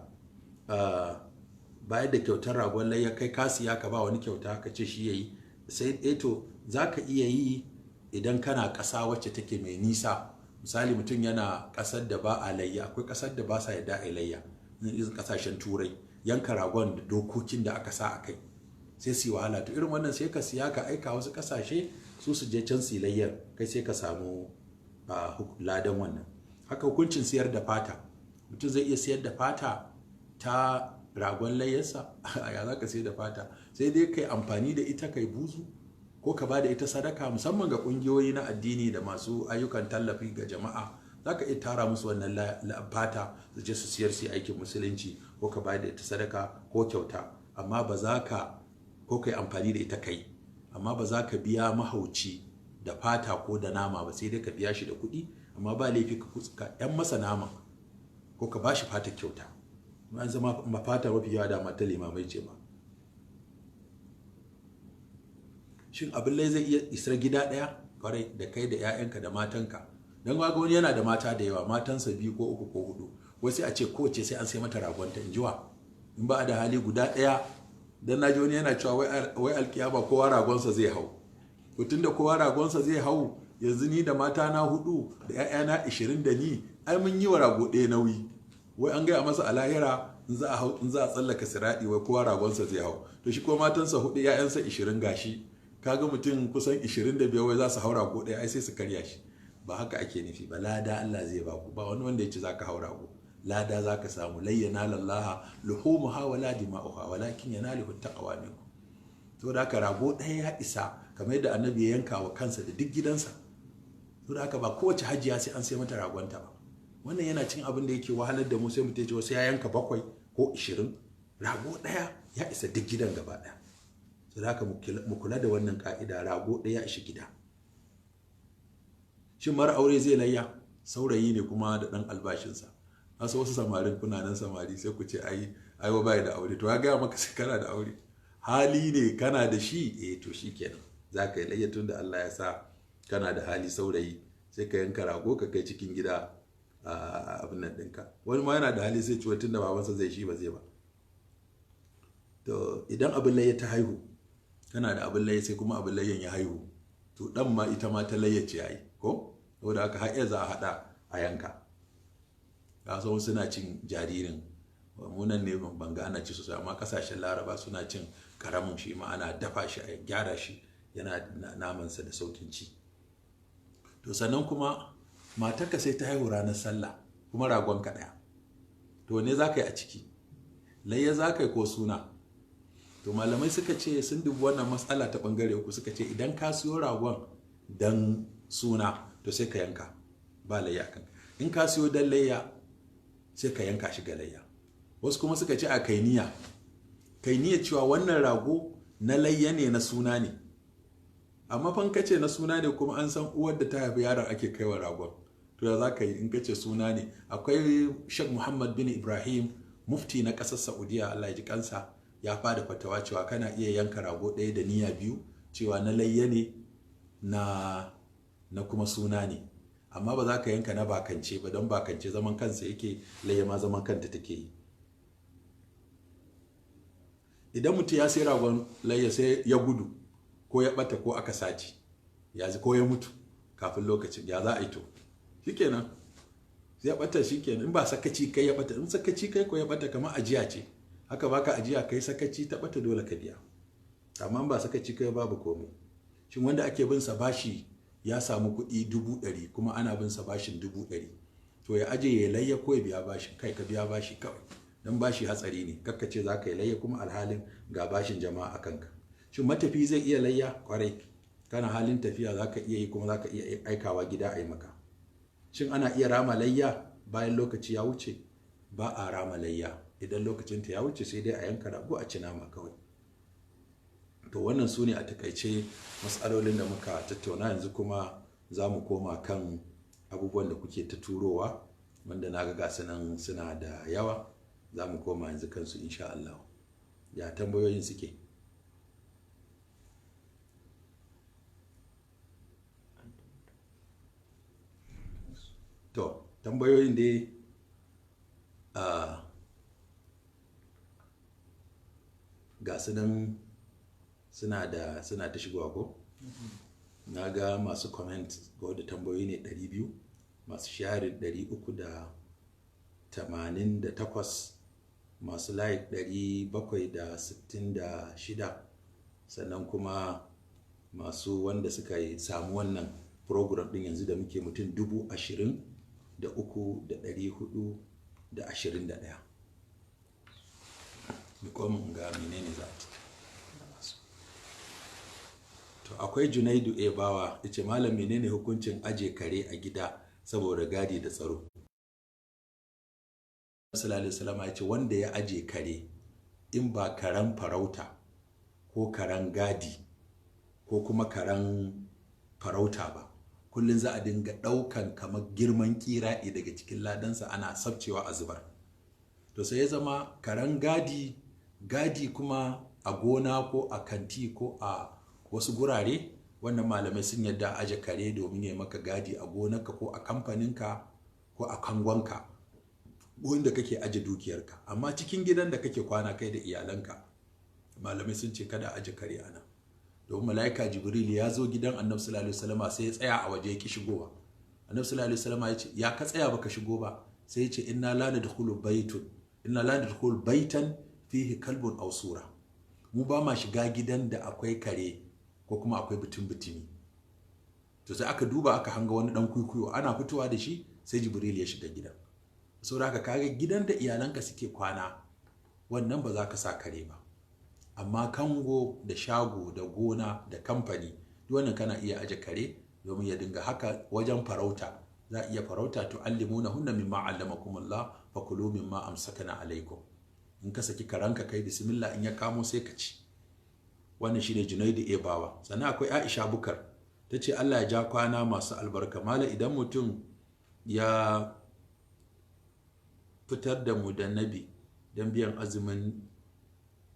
bayar da kyautar ragon layya, kai ka siya ka ba wani kyauta ka ce shi yayi? Sai eto za ka iya yi idan kana ƙasa wacce take mai nisa. Misali mutum yana ƙasar da ba a layya, akwai ƙasar da ba sa yadda a layya, irin ƙasashen Turai, yanka ragon da dokokin da aka sa a kai sai su yi wahala. To irin wannan sai ka siya ka aika wasu ƙasashe su su je can su layyar, kai sai ka samu ladan wannan. Haka hukuncin siyar da fata, mutum zai iya siyar da fata ta ragon layyarsa? Ya za ka siyar da fata? Sai dai kai amfani da ita kai buzu, ko ka ba da ita sadaka, musamman ga ƙungiyoyi na addini da masu ayyukan tallafi ga jama'a. Za ka iya tara musu wannan fata su je su siyar su aikin musulunci, ko ka ba da ita sadaka ko kyauta. Amma ba za ka ko kai amfani da ita kai, amma ba za ka biya mahauci da fata ko da nama ba, sai dai ka biya shi da kuɗi. Amma ba laifi ka yan masa nama ko ka ba shi fata kyauta. An zama fata mafi yawa da mata limamai ce ba. Shin abin lai zai iya isar gida ɗaya? Kwarai, da kai da 'ya'yanka da matanka. Don ga wani yana da mata da yawa, matansa 2 ko 3 ko 4, wasu a ce kowace sai an sai mata ragonta. In jiwa in ba a da hali guda ɗaya. Dan naji wani yana cewa wai alkiyama kowa ragonsa zai hau. To tunda kowa ragonsa zai hau, yanzu ni da mata na 4 da 'ya'yana 20 da ni, ai mun yi wa rago ɗaya nauyi. Wai an gaya masa a lahira in za a hau, in za a tsallaka siradi, wai kowa ragonsa zai hau. To shi ko matansa 4, 'ya'yansa 20, gashi kaga mutum kusan 25 wai za su haura ko ɗaya, ai sai su karya shi. Ba haka ake nufi ba. Lada Allah zai ba ku, ba wani wanda ya ce zaka haura ko lada zaka samu. Layyana lallaha luhumuha wala dima'uha walakin yanaluhu taqwa minkum. To da haka rago ɗaya ya isa, kamar yadda annabi ya yanka wa kansa da duk gidansa. To da haka ba kowace hajiya sai an sai mata ragonta ba. Wannan yana cin abin da yake wahalar da mu, sai mutum ya ce wasu ya yanka 7 ko 20, rago ɗaya ya isa duk gidan gaba ɗaya. To da haka mu kula da wannan ka'ida, rago ɗaya ya ishi gida. Shin mara aure zai layya? Saurayi ne kuma da ɗan albashinsa. Wasu samarin kuna nan samari sai ku ce ai ai bai da aure. To ya gaya maka sai kana da aure? Hali ne kana da shi, eh to shikenan za ka yi layya tun da Allah ya sa kana da hali saurayi, sai ka yanka rago ka kai cikin gida abin nan ɗinka. Wani ma yana da hali sai ci tun da babansa zai shi ba zai ba. To idan abin layya ta haihu, kana da abin layya sai kuma abin layyan ya haihu, to dan ma ita ma ta layyace yayi ko? Saboda haka har za a haɗa a yanka. Ka san suna cin jaririn, munan ne ban ga ana ci sosai, amma kasashen Laraba suna cin karamin shi ma, ana dafa shi a gyara shi, yana namansa da saukin ci. To sannan kuma matarka sai ta haihu ranar sallah kuma ragonka ɗaya, to ne za ka yi a ciki? Layya za ka yi ko suna? To malamai suka ce sun dubi wannan matsala ta bangare uku, suka ce idan ka siyo ragon dan suna to sai ka yanka, ba layya kan. In ka siyo dan layya sai ka yanka shi ga layya. Wasu kuma suka ce a kainiya, kainiya cewa wannan rago na layya ne na suna ne. Amma fa ka ce na suna ne kuma an san uwar da ta haifi yaron ake kaiwa ragon, to ya za ka yi in ka ce suna ne? Akwai Sheikh Muhammad bin Ibrahim, mufti na ƙasar Saudiya, Allah ya ji kansa, ya fada fatawa cewa kana iya yanka rago ɗaya da niyya biyu, cewa na layya ne na kuma suna ne. Amma ba za ka yanka na bakance ba, don bakance zaman kansa yake, layya ma zaman kanta take yi. Idan mutum ya sai ragon layya sai ya gudu ko ya bata ko aka sace, ya ko ya mutu kafin lokacin, ya za a yi? To shikenan, sai ya bata shikenan. In ba sakaci kai ya bata, in sakaci kai ko ya bata kamar ajiya ce, haka baka ajiya kai sakaci ta bata, dole ka biya. Amma in ba sakaci kai babu komai. Shin wanda ake bin sa bashi ya samu kuɗi 100,000 kuma ana bin sa bashin 100,000, to ya aje ya layya ko ya biya bashin? Kai ka biya bashi kawai, dan bashi hatsari ne. Kakka ce za ka yi layya kuma alhalin ga bashin jama'a a kanka. Shin matafi zai iya layya? Kwarai, kana halin tafiya za ka iya yi kuma za ka iya aikawa gida a yi maka. Shin ana iya rama layya bayan lokaci ya wuce? Ba a rama layya idan lokacinta ya wuce, sai dai a yanka rago a ci nama kawai. To wannan su ne a takaice matsalolin da muka tattauna. Yanzu kuma za mu koma kan abubuwan da kuke ta turowa, wanda na ga gasu nan suna da yawa. Za mu koma yanzu kansu insha Allah. Ya tambayoyin suke? Tambayoyin dai ga su nan suna ta shigowa ko? Na ga masu comment ko da tambayoyi ne 200, masu sharing 388, masu like 766, sannan kuma masu wanda suka yi samu wannan program din yanzu da muke mutum 23,421. Mikomin ga menene za a To akwai Junaidu A. Bawa yace, malam menene hukuncin aje kare a gida saboda gadi da tsaro? Sallallahu alaihi wasallam yace wanda ya aje kare in ba karen farauta ko karen gadi ko kuma karen farauta ba, kullum za a dinga ɗaukan kamar girman kira'i daga cikin ladansa ana sabcewa a zubar. To sai ya zama karen gadi, gadi kuma a gona ko a kanti ko a wasu gurare, wannan malamai sun yadda aje kare domin ya maka gadi a gonarka ko a kamfaninka ko a kangonka wanda kake aje dukiyarka. Amma cikin gidan da kake kwana kai da iyalanka, malamai sun ce kada aje kare ana. Domin mala'ika Jibril ya zo gidan Annabi sallallahu alaihi wasallam sai ya tsaya a waje ya ki shigowa. Annabi sallallahu alaihi wasallam ya ce ya ka tsaya baka shigo ba? Sai ya ce inna la nadkhulu baytun, inna la nadkhulu baitan fihi kalbun aw sura. Mu ba ma shiga gidan da akwai kare ko kuma akwai butun butumi. To sai aka duba aka hanga wani dan kuikuyo, ana fitowa da shi sai Jibril ya shiga gidan. Saboda haka kaga gidan da iyalanka suke kwana wannan ba za ka sa kare ba. Amma kango da shago da gona da kamfani duk wannan kana iya aje kare domin ya dinga haka wajen farauta. Za a iya farauta, tu'allimuna hunna mimma allamakumullah fakulu mimma amsakana alaikum. In ka saki karanka kai bismillah, in ya kamo sai ka ci. Wannan shine Junaidu A. Bawa. Sannan akwai Aisha Bukar ta ce Allah ya ja kwana masu albarka. Malam idan mutum ya fitar da mu da nabi don biyan azumin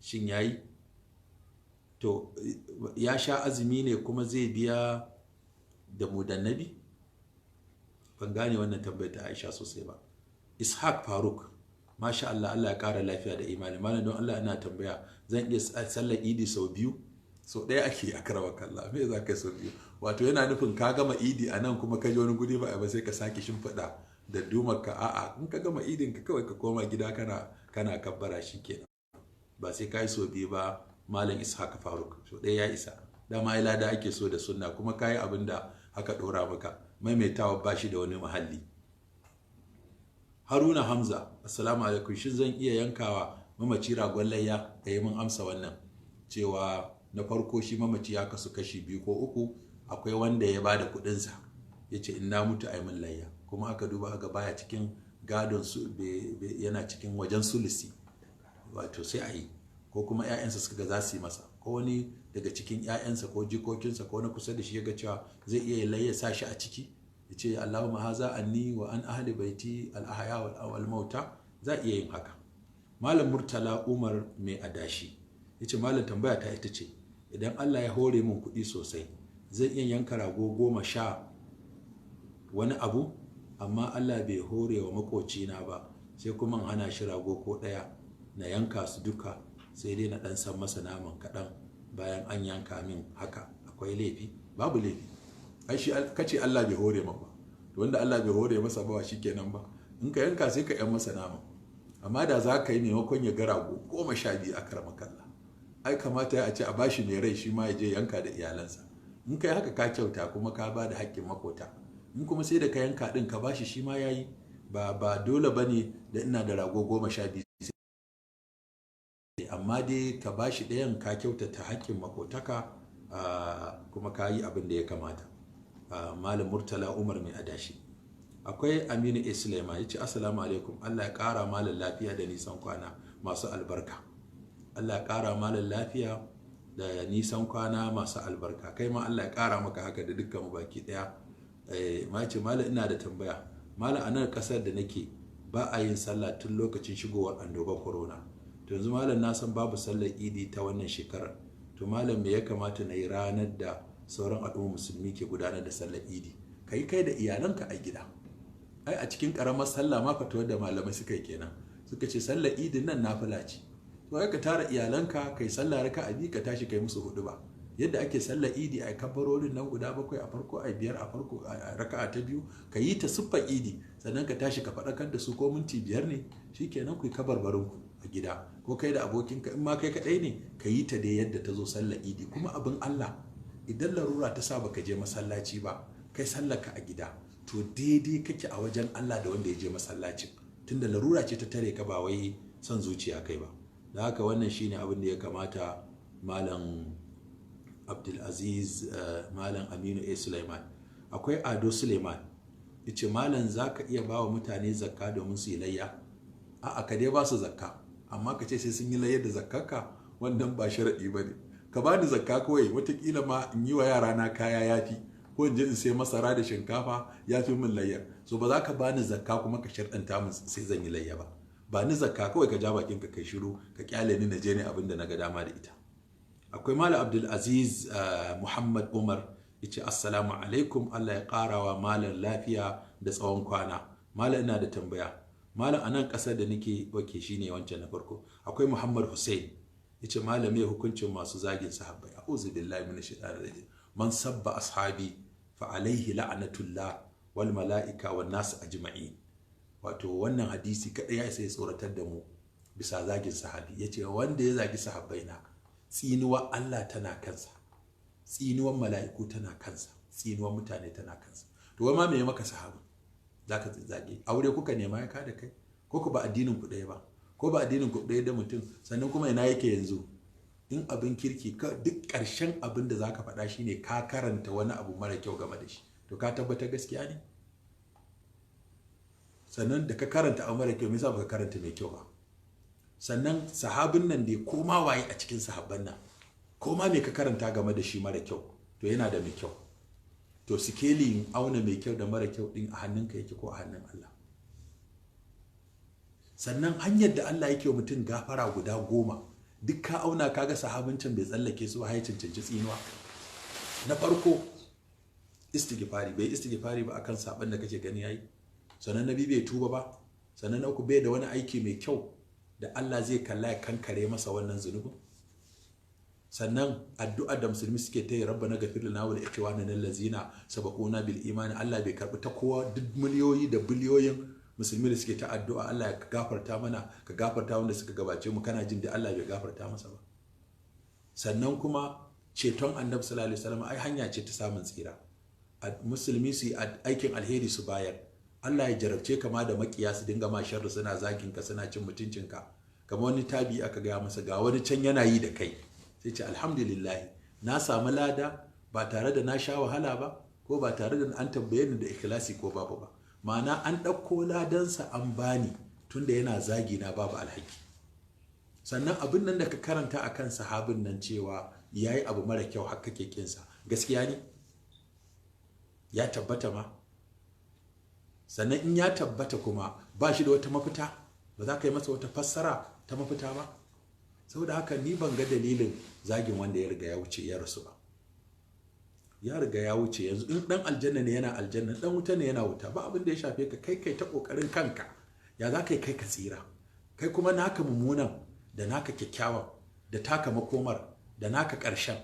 shin yayi? To ya sha azumi ne kuma zai biya da mu da nabi? Ban gane wannan tambayar ta Aisha sosai ba. Ishaq Faruk, masha Allah, Allah ya kara lafiya da imani. Malam don Allah ina tambaya, zan iya sallar idi sau biyu? Sau ɗaya ake a karawa kalla, me za ka yi sau biyu? Wato yana nufin ka gama idi a nan kuma ka je wani guri ba a ba sai ka sake shimfiɗa da dumar ka. A'a, in ka gama idin ka kawai ka koma gida kana kabbara shi kenan. Ba sai ka yi sau biyu ba Malam Ishaq Faruk, sau ɗaya ya isa. Dama ai lada ake so da sunna, kuma ka yi abin da aka ɗora maka, maimaitawa ba shi da wani muhalli. Haruna Hamza, assalamu alaikum, shin zan iya yankawa mamaci ragon layya? Da yi mun amsa wannan cewa na farko shi mamaci ya kasu kashi biyu ko uku. Akwai wanda ya bada kuɗinsa ya ce in na mutu a min layya, kuma aka duba aka baya cikin gadon su, yana cikin wajen sulusi, wato sai a yi. Ko kuma 'ya'yansa suka ga za su yi masa, ko wani daga cikin 'ya'yansa ko jikokinsa ko na kusa da shi ya ga cewa zai iya layya, sa shi a ciki ya ce Allahumma haza anni wa an ahli baiti al ahya wal mauta, za iya yin haka. Malam Murtala Umar mai adashi yace malam tambaya ta ita ce, idan Allah ya hore min kuɗi sosai zan iya yanka rago 10 wani abu, amma Allah bai hore wa makocina ba, sai kuma in hana shi rago ko ɗaya, na yanka su duka, sai dai na ɗan san masa naman kaɗan bayan an yanka min haka, akwai laifi? Babu laifi. Ai shi kace Allah bai hore ma ba, to wanda Allah bai hore masa ba shikenan ba. In ka yanka sai ka yan masa naman. Amma da za ka yi maimakon ya ga rago 12 a karama kalla, ai kamata ya ce a bashi mai rai shi ma ya je yanka da iyalansa. In kai haka ka kyauta kuma ka ba da haƙƙin makota. In kuma sai da ka yanka ɗin ka bashi shi ma yayi. Ba dole bane da ina da rago 12, amma dai ka bashi ɗayan ka kyautata haƙƙin makotaka, kuma ka yi abin da ya kamata. Malam Murtala Umar mai adashi. Akwai Aminu A. Suleiman ya ce assalamu alaikum, Allah ya ƙara malam lafiya da nisan kwana masu albarka. Allah ya ƙara malam lafiya da nisan kwana masu albarka. Kai ma Allah ya ƙara maka haka da dukkan mu baki ɗaya. Ma ce malam ina da tambaya. Malam a nan ƙasar da nake ba a yin sallah tun lokacin shigowar annobar corona. To yanzu malam na san babu sallar idi ta wannan shekarar. To malam me ya kamata na yi ranar da sauran al'ummar musulmi ke gudanar da sallar idi? Kai kai da iyalanka a gida. Ai a cikin karamar sallah ma fatawar da malamai suka yi kenan, suka ce sallar idin nan nafila ce. To ai ka tara iyalanka kai sallah raka'a biyu, ka tashi kai musu hudu ba yadda ake sallar idi, a kabbarorin nan guda 7 a farko, a 5 a farko, a raka'a ta 2 ka yi ta siffar idi, sannan ka tashi ka faɗakar da su ko minti 5 ne, shikenan ku yi kabarbarin ku a gida ko kai da abokinka, in ma kai kaɗai ne ka yi ta dai yadda ta zo sallar idi. Kuma abin Allah, idan larura ta sa baka je masallaci ba, kai sallarka a gida, to daidai kake a wajen Allah da wanda ya je masallacin, tunda larura ce ta tare ka, ba wai son zuciya kai ba. Da haka wannan shine abin da ya kamata Malam Abdulaziz, Malam Aminu A. Suleiman. Akwai Ado Suleiman yace, malam zaka iya bawa mutane zakka domin su yi layya? A'a, ka dai ba su zakka, amma ka ce sai sun yi layya da zakkarka, wannan ba sharaɗi ba ne. Ka bani zakka kawai, watakila ma in yi wa yara na kaya yafi, ko in je in sai masara da shinkafa yafi min layyar. So ba za ka bani zakka kuma ka sharɗanta min sai zan yi layya ba. Ba ni zakka kawai, ka ja bakin ka kai shiru, ka kyale ni na je ne abin da na ga dama da ita. Akwai Malam Abdulaziz Muhammad Umar yace, assalamu alaikum, Allah ya karawa malam lafiya da tsawon kwana. Malam, ina da tambaya. Malam, anan kasar da nake wake shine wancan na farko. Akwai Muhammad Hussein yace, malam, me hukuncin masu zagin sahabbai? A'udhu billahi minash shaitanir rajim. Man sabba ashabi fa alaihi la'natullah wal mala'ika wan nas ajma'in. Wato wannan hadisi kadai ya isa ya tsoratar da mu bisa zagin sahabi. Yace wanda ya zagi sahabbai na, tsinuwar Allah tana kansa, tsinuwar mala'iku tana kansa, tsinuwar mutane tana kansa. To wai ma me maka sahabi zaka zage? Aure kuka nema ya kada kai, ko ku ba addinin ku ɗaya ba, ko ba addinin ku ɗaya da mutum, sannan kuma ina yake yanzu? In abin kirki ka, duk ƙarshen abin da zaka faɗa shine ka karanta wani abu mara kyau game da shi, to ka tabbatar gaskiya ne. Sannan da ka karanta abu mara kyau, me yasa baka karanta mai kyau ba? Sannan sahabin nan dai, ko ma waye a cikin sahabban nan, ko ma me ka karanta game da shi mara kyau, to yana da mai kyau. To sikelin auna mai kyau da mara kyau din a hannunka yake ko a hannun Allah? Sannan hanyar da Allah yake wa mutum gafara guda 10, duk ka auna kaga sahabin can bai tsallake su ba, ya cancanci tsinuwa. Na farko istighfari, bai istighfari ba akan saban da kake gani yayi. Sannan na biyu, bai tuba ba. Sannan na uku, bai da wani aiki mai kyau da Allah zai kalla ya kankare masa wannan zunubin. Sannan addu'a da musulmi suke ta yi, rabbana ghafir lana wa li ikhwanina allazina sabaquna bil imani, Allah bai karbi ta kowa. Duk miliyoyi da biliyoyin musulmi da suke ta addu'a, Allah ya gafarta mana, ka gafarta wanda suka gabace mu, kana jin da Allah bai gafarta masa ba. Sannan kuma ceton Annabi sallallahu alaihi wasallam ai hanya ce ta samun tsira. Musulmi su yi aikin alheri su bayar. Allah ya jarabce kama da makiya su dinga ma sharri, suna zagin ka, suna cin mutuncinka. Kamar wani tabi aka gaya masa ga wani can yana yi da kai, sai ce alhamdulillah, na samu lada ba tare da na sha wahala ba, ko ba tare da an tambaye ni da ikhlasi ko babu ba. Ma'ana an ɗauko ladansa an bani tunda yana zagi na babu alhaki. Sannan abin nan da ka karanta akan sahabin nan cewa yayi abu mara kyau har kake kinsa, gaskiya ne? Ya tabbata ma? Sannan in ya tabbata kuma ba shi da wata mafita, ba za ka yi masa wata fassara ta mafita ba? Saboda haka ni ban ga dalilin zagin wanda ya riga ya wuce ya rasu ba. Ya riga ya wuce. Yanzu in dan aljanna ne yana aljanna, dan wuta ne yana wuta, ba abin da ya shafe ka. Kai kai ta kokarin kanka, ya za ka yi kai ka tsira. Kai kuma naka mummunan da naka kyakkyawan da taka makomar da naka karshen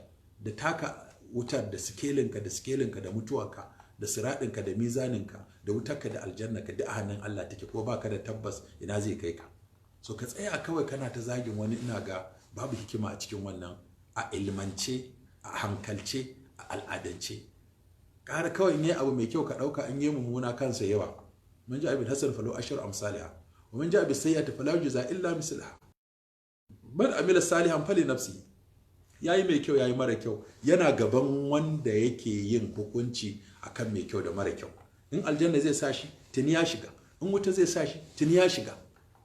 da taka wutar da sikelinka da sikelinka da mutuwarka da siraɗinka da mizaninka da wutarka da aljannaka duk a hannun Allah take, ko baka da tabbas ina zai kai ka. So ka tsaya kawai kana ta zagin wani, ina ga babu hikima a cikin wannan, a ilmance, a hankalce, a al'adance. Ƙara kawai in yi abu mai kyau ka ɗauka, in yi mummuna kansa yawa. Man ja'a bil hasan falahu ashru amsalha wa man ja'a bis sayyi'ati fala yujza illa mislaha. Man amila salihan fali nafsi. Yayi mai kyau, yayi mara kyau, yana gaban wanda yake yin hukunci akan mai kyau da mara kyau. In aljanna zai sa shi, tuni ya shiga. In wuta zai sa shi, tuni ya shiga.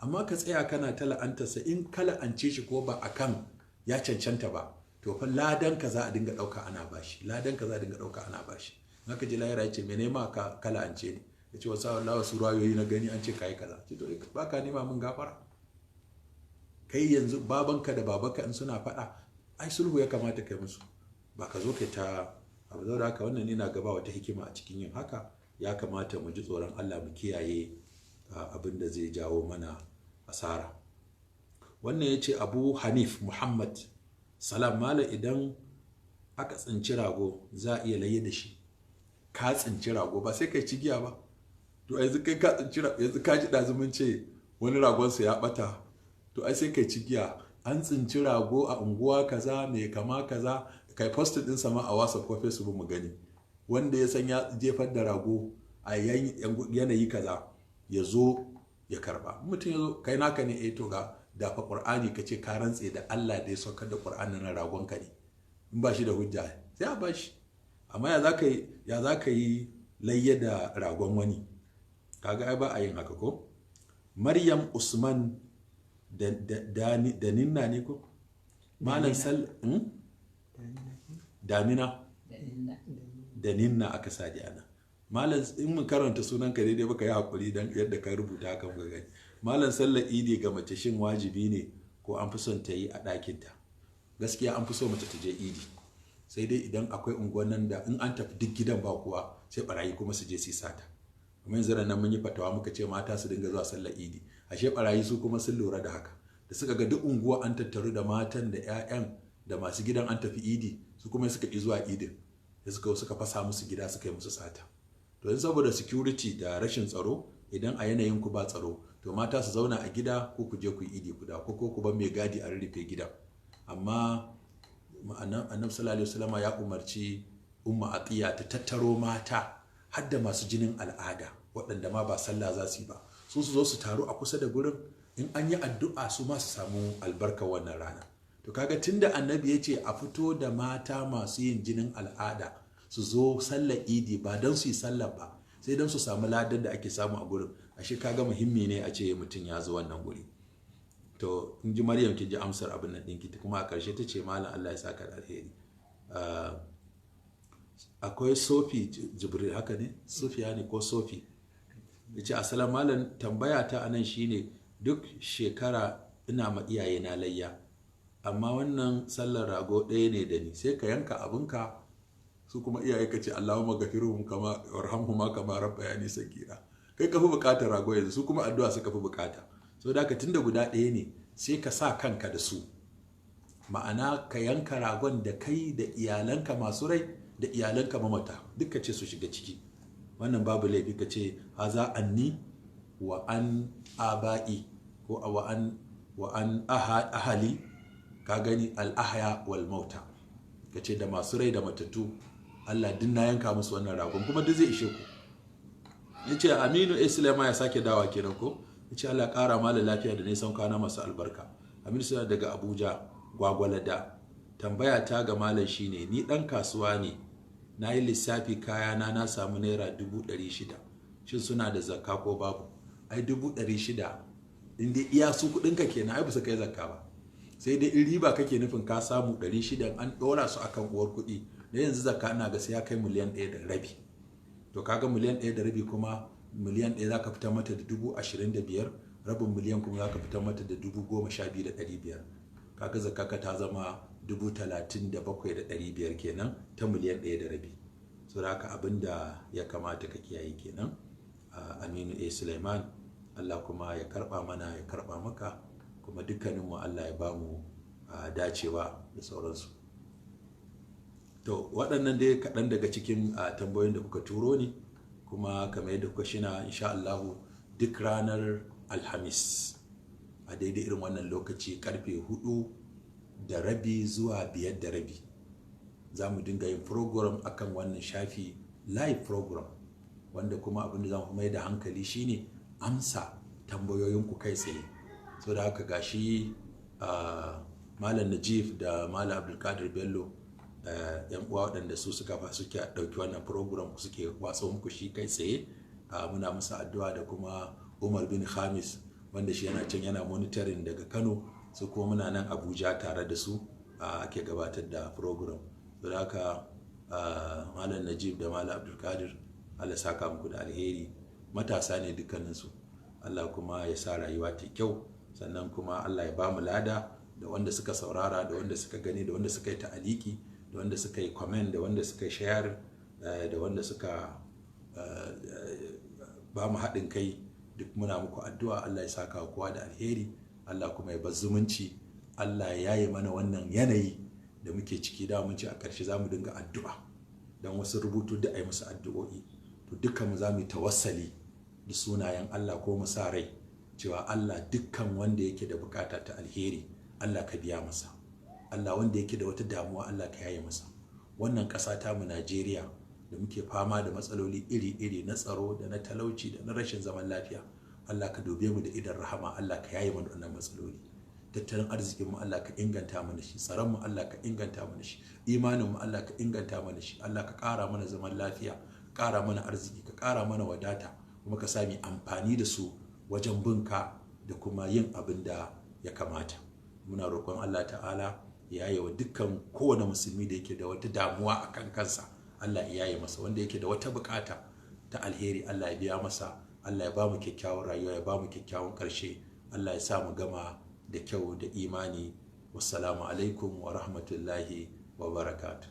Amma ka tsaya kana ta la'antarsa, in ka la'ance shi ko ba akan ya cancanta ba, to fa ladan ka za a dinga ɗauka ana bashi, ladan ka za a dinga ɗauka ana bashi. In aka ji lahira, ya ce mene ma ka la'ance ne? Ya ce wasu Allah, wasu rayoyi na gani an ce kayi kaza. Ce to ba ka nema min gafara. Kai yanzu babanka da babanka in suna faɗa, ai sulhu ya kamata kai musu, ba ka zo kai ta abu. Da haka wannan ina gaba wata hikima a cikin yin haka. Ya kamata mu ji tsoron Allah, mu kiyaye abin da zai jawo mana asara. Wannan ya ce, Abu Hanif Muhammad salam mala, idan aka tsinci rago za a iya layye da shi? Ka tsinci rago ba sai kai cigiya ba. To yanzu kai ka tsinci, yanzu ka ji ɗazu mun ce wani ragonsa ya ɓata, to ai sai kai cigiya, an tsinci rago a unguwa kaza mai kama kaza. Kai post din sama a WhatsApp ko Facebook mu gani. Wanda ya san ya jefar da rago a yanayi kaza ya zo ya karba. Mutum ya zo, kai naka ne? Eh, to ga dafa Qur'ani, ka ce ka rantse da Allah da ya saukar da Qur'ani na ragon ka ne. In ba shi da hujja sai a bashi. Amma ya za ka yi layya da ragon wani? Kaga ai ba a yin haka ko. Maryam Usman da Ninna ne ko Malam Sal Damina da Ninna aka sa ana. Malam, in mun karanta sunan ka daidai baka yi hakuri dan yadda ka rubuta haka muka gani. Malam, sallar Idi ga mace shin wajibi ne ko an fi son ta yi a ɗakinta? Gaskiya an fi so mace ta je Idi, sai dai idan akwai unguwan nan da in an tafi duk gidan ba kuwa, sai barayi kuma su je su sata. Kuma yanzu nan mun yi fatawa muka ce mata su dinga zuwa sallar Idi, ashe barayi su kuma sun lura da haka. Da suka ga duk unguwa an tattaru da matan da 'ya'yan da masu gidan an tafi Idi, su kuma suka ƙi zuwa Idin, da suka fasa musu gida suka yi musu sata. To yanzu saboda security da rashin tsaro, idan a yanayin ku ba tsaro, to mata su zauna a gida, ko ku je ku yi Idi ku da ko ku ban mai gadi a rurrufe gidan. Amma Annabi sallallahu alaihi wasallama ya umarci Umma Atiya ta tattaro mata har da masu jinin al'ada, waɗanda ma ba sallah za su yi ba, su su zo su taru a kusa da gurin, in an yi addu'a su ma su samu albarkar wannan rana. To kaga tunda Annabi ya ce a fito da mata masu yin jinin al'ada su zo sallar Idi, ba don su yi sallar ba, sai don su samu ladan da ake samu a gurin, ashe kaga muhimmi ne a ce mutum ya zo wannan guri. To in ji Maryam, kin ji amsar abin nan ɗinki. Kuma a ƙarshe ta ce, malam, Allah ya saka da alheri. Akwai Sofi Jibril, haka ne, Sofiya ne ko Sofi, ya ce, asalam malam, tambaya ta anan shine duk shekara ina ma iyaye na layya, amma wannan sallar rago ɗaya ne da ni. Sai ka yanka abinka, su kuma iyaye ka ce Allahumma gafirhum kama warhamhuma kama rabbayani sagira. Kai ka fi bukatar rago yanzu, su kuma addu'a suka fi bukata. So da ka tunda guda ɗaya ne, sai ka sa kanka da su, ma'ana ka yanka ragon da kai da iyalanka masu rai da iyalanka mamata duka ce su shiga ciki. Wannan babu laifi, ka ce haza anni wa an aba'i ko wa an ahali, ka gani, al'ahya wal mauta, ka ce da masu rai da matattu Allah din na yanka musu wannan ragon, kuma duk zai ishe ku. Ya ce Aminu Islama ya sake dawa kenan ko. Ya ce Allah ƙara mala lafiya da nisan kwana masu albarka. Aminu suna daga Abuja, Gwagwalada. Tambaya ta ga malam shine, ni ɗan kasuwa ne, na yi lissafi kayana na samu ₦600,000, shin suna da zakka ko babu? Ai 600,000 in dai iya su kuɗinka kenan, ai ba su kai zakka ba. Sai dai in riba kake nufin ka samu 600, an ɗora su akan uwar kuɗi da yanzu zakka ina ga sai ya kai 1.5 miliyan. To kaga 1.5 miliyan kuma, miliyan 1 za ka fitar mata da 25,000, rabin miliyan kuma za ka fitar mata da 12,500. Kaga zakka ka ta zama 37,500 kenan ta 1.5 miliyan. So da haka abin da ya kamata ka kiyaye kenan, Aminu A Suleiman. Allah kuma ya karba mana, ya karba maka, kuma dukkaninmu Allah ya bamu dacewa da sauransu. To waɗannan dai kaɗan daga cikin tambayoyin da kuka turo ni. Kuma kamar yadda kuka shina, insha Allahu duk ranar Alhamis a daidai irin wannan lokaci, karfe 4:30 zuwa 5:30, za mu dinga yin program akan wannan shafi, live program, wanda kuma abin da za mu mai da hankali shine amsa tambayoyinku kai tsaye. So da haka gashi Malam Najib da Malam Abdulkadir Bello, yan uwa waɗanda su suka fa suke ɗauki wannan program suke watsa muku shi kai tsaye, muna musu addu'a, da kuma Umar bin Khamis wanda shi yana can yana monitoring daga Kano, su kuma muna nan Abuja tare da su ake gabatar da program. Don haka Malam Najib da Malam Abdulkadir, Allah saka muku da alheri. Matasa ne dukkaninsu, Allah kuma ya sa rayuwa ta kyau. Sannan kuma Allah ya ba mu lada, da wanda suka saurara, da wanda suka gani, da wanda suka yi ta'aliki, da wanda suka yi comment, da wanda suka yi share, da wanda suka ba mu haɗin kai. Duk muna muku addu'a, Allah ya saka kowa da alheri, Allah kuma ya bar zumunci, Allah ya yaye mana wannan yanayi da muke ciki. Da mun ce a ƙarshe za mu dinga addu'a don wasu rubutu da a yi musu addu'o'i. To dukkan mu za mu yi tawassali da sunayen Allah ko mu sa rai cewa Allah, dukkan wanda yake da bukata ta alheri, Allah ka biya masa. Allah, wanda yake da wata damuwa, Allah ka yaye masa. Wannan ƙasa ta mu Najeriya da muke fama da matsaloli iri-iri na tsaro da na talauci da na rashin zaman lafiya, Allah ka dube mu da idon rahama, Allah ka yaye mana wannan matsaloli. Tattalin arzikin mu, Allah ka inganta mana shi. Tsaron mu, Allah ka inganta mana shi. Imanin mu, Allah ka inganta mana shi. Allah ka ƙara mana zaman lafiya, ka ƙara mana arziki, ka ƙara mana wadata, kuma ka sa mu amfani da su wajen binka da kuma yin abin da ya kamata. Muna roƙon Allah ta'ala ya yaye wa dukkan kowane musulmi da yake da wata damuwa a kan kansa, Allah ya yaye masa. Wanda yake da wata bukata ta alheri, Allah ya biya masa. Allah ya ba mu kyakkyawan rayuwa, ya ba mu kyakkyawan ƙarshe. Allah ya sa mu gama da kyau da imani. Wassalamu alaikum wa rahmatullahi wa barakatuh.